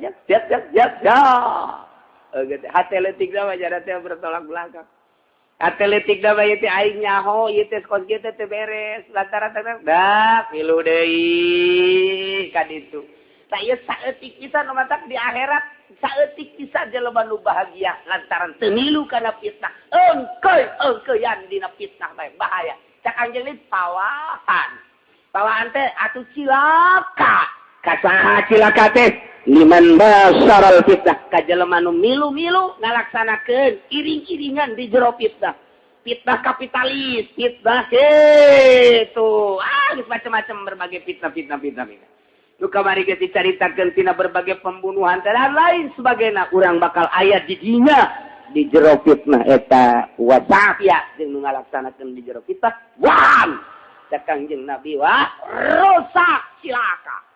siap siap siap siap siap hate leutik mah jada teh bertolak belakang hate leutik mah ieu teh aing nyaho ieu teh kos kieu teh teu beres lantaran teh dak milu deui ka ditu tah ieu saeutik pisan nu matak di akhirat saeutik pisan jelema nu bahagia lantaran teu milu kana fitnah engkeuy engkeuyan dina fitnah bae bahaya. Cak anjeun pawahan. Pawahan teh atuh cilaka. Kasaha cilaka teh liman basaral fitnah ka jelema nu milu-milu ngalaksanakeun iring-iringan di jero fitnah. Fitnah kapitalis, fitnah kitu. Ah, geus macam-macam berbagai fitnah-fitnah fitnah. Nu kamari geus dicaritakeun tina berbagai pembunuhan dan lain sebagainya. Urang bakal aya di dinya di jero fitnah eta wasafia jeung nu ngalaksanakeun di jero fitnah wan cak Kangjeng Nabi wah rusak cilaka.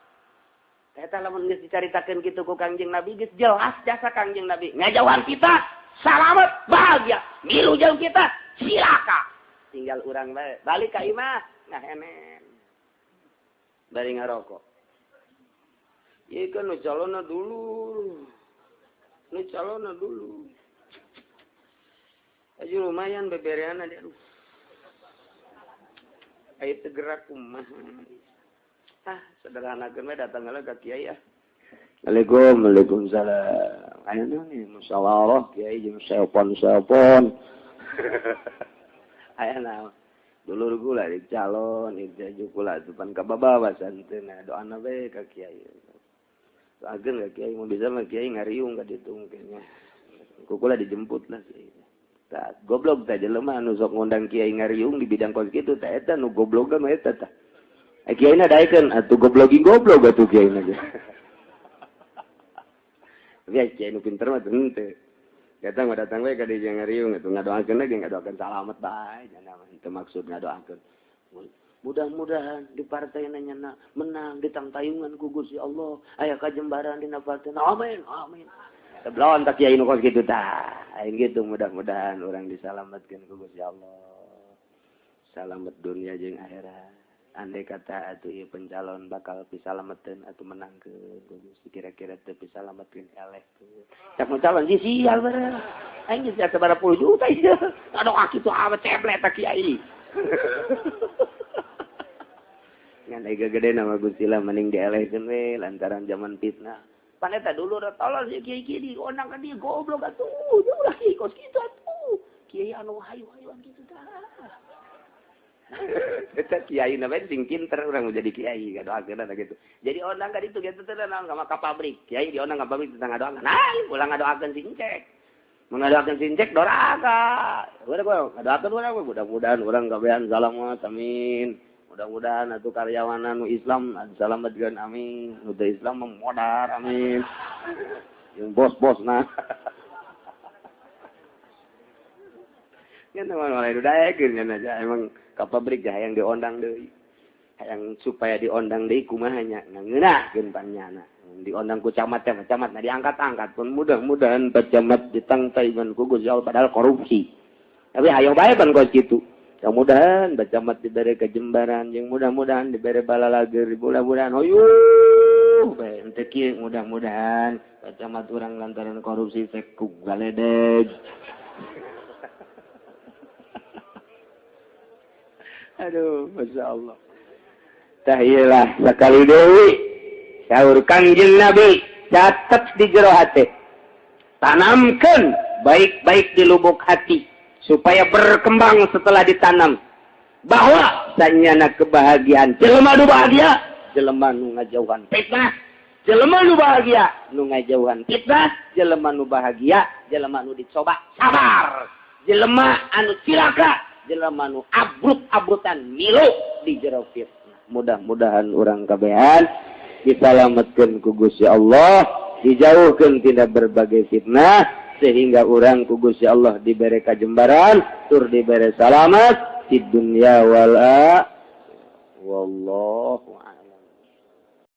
Eta lamun geus dicaritakeun kitu ku Kangjeng Nabi geus jelas jasa Kangjeng Nabi ngajauhan kita salamet bahagia milu jeung kita cilaka tinggal urang bae balik ka imah ngahenen bari ngarokok ieu kan nu calonna dulu nu calonna dulu aja lumayan bebereana dia aduh. Ayo tergerak kumaha. Ah, sederhanakeun we datang heula ka kiai ah. Assalamualaikum, waalaikumsalam. Aya naon ieu musyawarah kiai jeung seopon-seopon. Aya naon? Dulur gula di calon, ieu kula depan ka babawa santeuna doana we ka kiai. Doakeun ka kiai mun bisa mah kiai ngariung ka ditu mungkin nya. Ku kula dijemput lah kiai. Tah goblok tah jelema anu sok ngundang kiai ngariung di bidang kos kitu tah eta nu goblogan mah eta tah. Kiaina daekeun atuh goblogi goblok atuh kiaina ge. Tapi kiai nu pinter mah henteu. Datang mah datang we ka dieu ngariung atuh ngadoakeun ge ngadoakeun salamet bae nya mah henteu maksud ngadoakeun. Mudah-mudahan di partai nya menang ditangtayungan ku Gusti Allah aya kajembaran dina partai. Amin amin. Teblon tak kiai nu kos kitu tah. Aing gitu mudah-mudahan orang disalametkeun ku Gusti Allah. Salamet dunia jeung akhirat. Andai kata atuh ieu pencalon bakal pisalametkeun atuh menangkeun ku Gusti kira-kira teu pisalametkeun elehkeun. Cak nu calon si sial bareng. Aing geus sabaraha puluh juta ieu. Aduh kitu amat ceblek tak kiai. Ngan ega gede nama Gusti lah mending dielehkeun we lantaran zaman fitnah. Paneta dulu udah tolol si kiai kiai di onang ka dia goblok atuh ulah kiai kos kitu atuh kiai anu hayu-hayuan kitu tah. Eta kiai na bae sing pinter urang mau jadi kiai ngadoakeun gitu. Jadi onang ka ditu kitu teh naon ka pabrik. Kiai di onang ka pabrik teh ngadoakeun. Nah, ulah ngadoakeun sing cek. Mengadoakeun sincek doraka. Udah ngadoakeun urang mudah-mudahan urang kabehan salamat amin. Mudah-mudahan atuh karyawan nu Islam salametkeun amin. Nu teu Islam mah modar amin. Jeung bos-bosna. Nya mah lain daekeun nya aja emang ka pabrik teh hayang diondang deui. Hayang supaya diondang deui kumaha nya ngeunahkeun panyana. Diondang ku camat teh camat nah diangkat-angkat pun mudah-mudahan Pak Camat ditangtai ban ku Gusti Allah padahal korupsi. Tapi hayo bae pan kos kitu. Mudah-mudahan Pak Camat dibere kejembaran jeung mudah-mudahan dibere balalager, mudah-mudahan hoyuh bae henteu kieu mudah-mudahan Pak Camat urang lantaran korupsi teh ku galedeg. Aduh, masyaallah. Tah ieu lah sakali deui saur Kangjeng Nabi catet di jero hati, tanamkan baik-baik di lubuk hati supaya berkembang setelah ditanam bahwa sanyana kebahagiaan jelema nu bahagia jelema nu ngajauhan fitnah, jelema nu bahagia nu ngajauhan fitnah, jelema nu bahagia jelema nu dicoba sabar, jelema anu cilaka jelema nu abrut-abrutan milu di jero fitnah. Mudah-mudahan urang kabehan disalamatkan ku Gusti Allah, dijauhkan tidak berbagai fitnah sehingga orang ku Gusti Allah diberi kajembaran tur diberi salamat di dunia wal wallahu a'lam.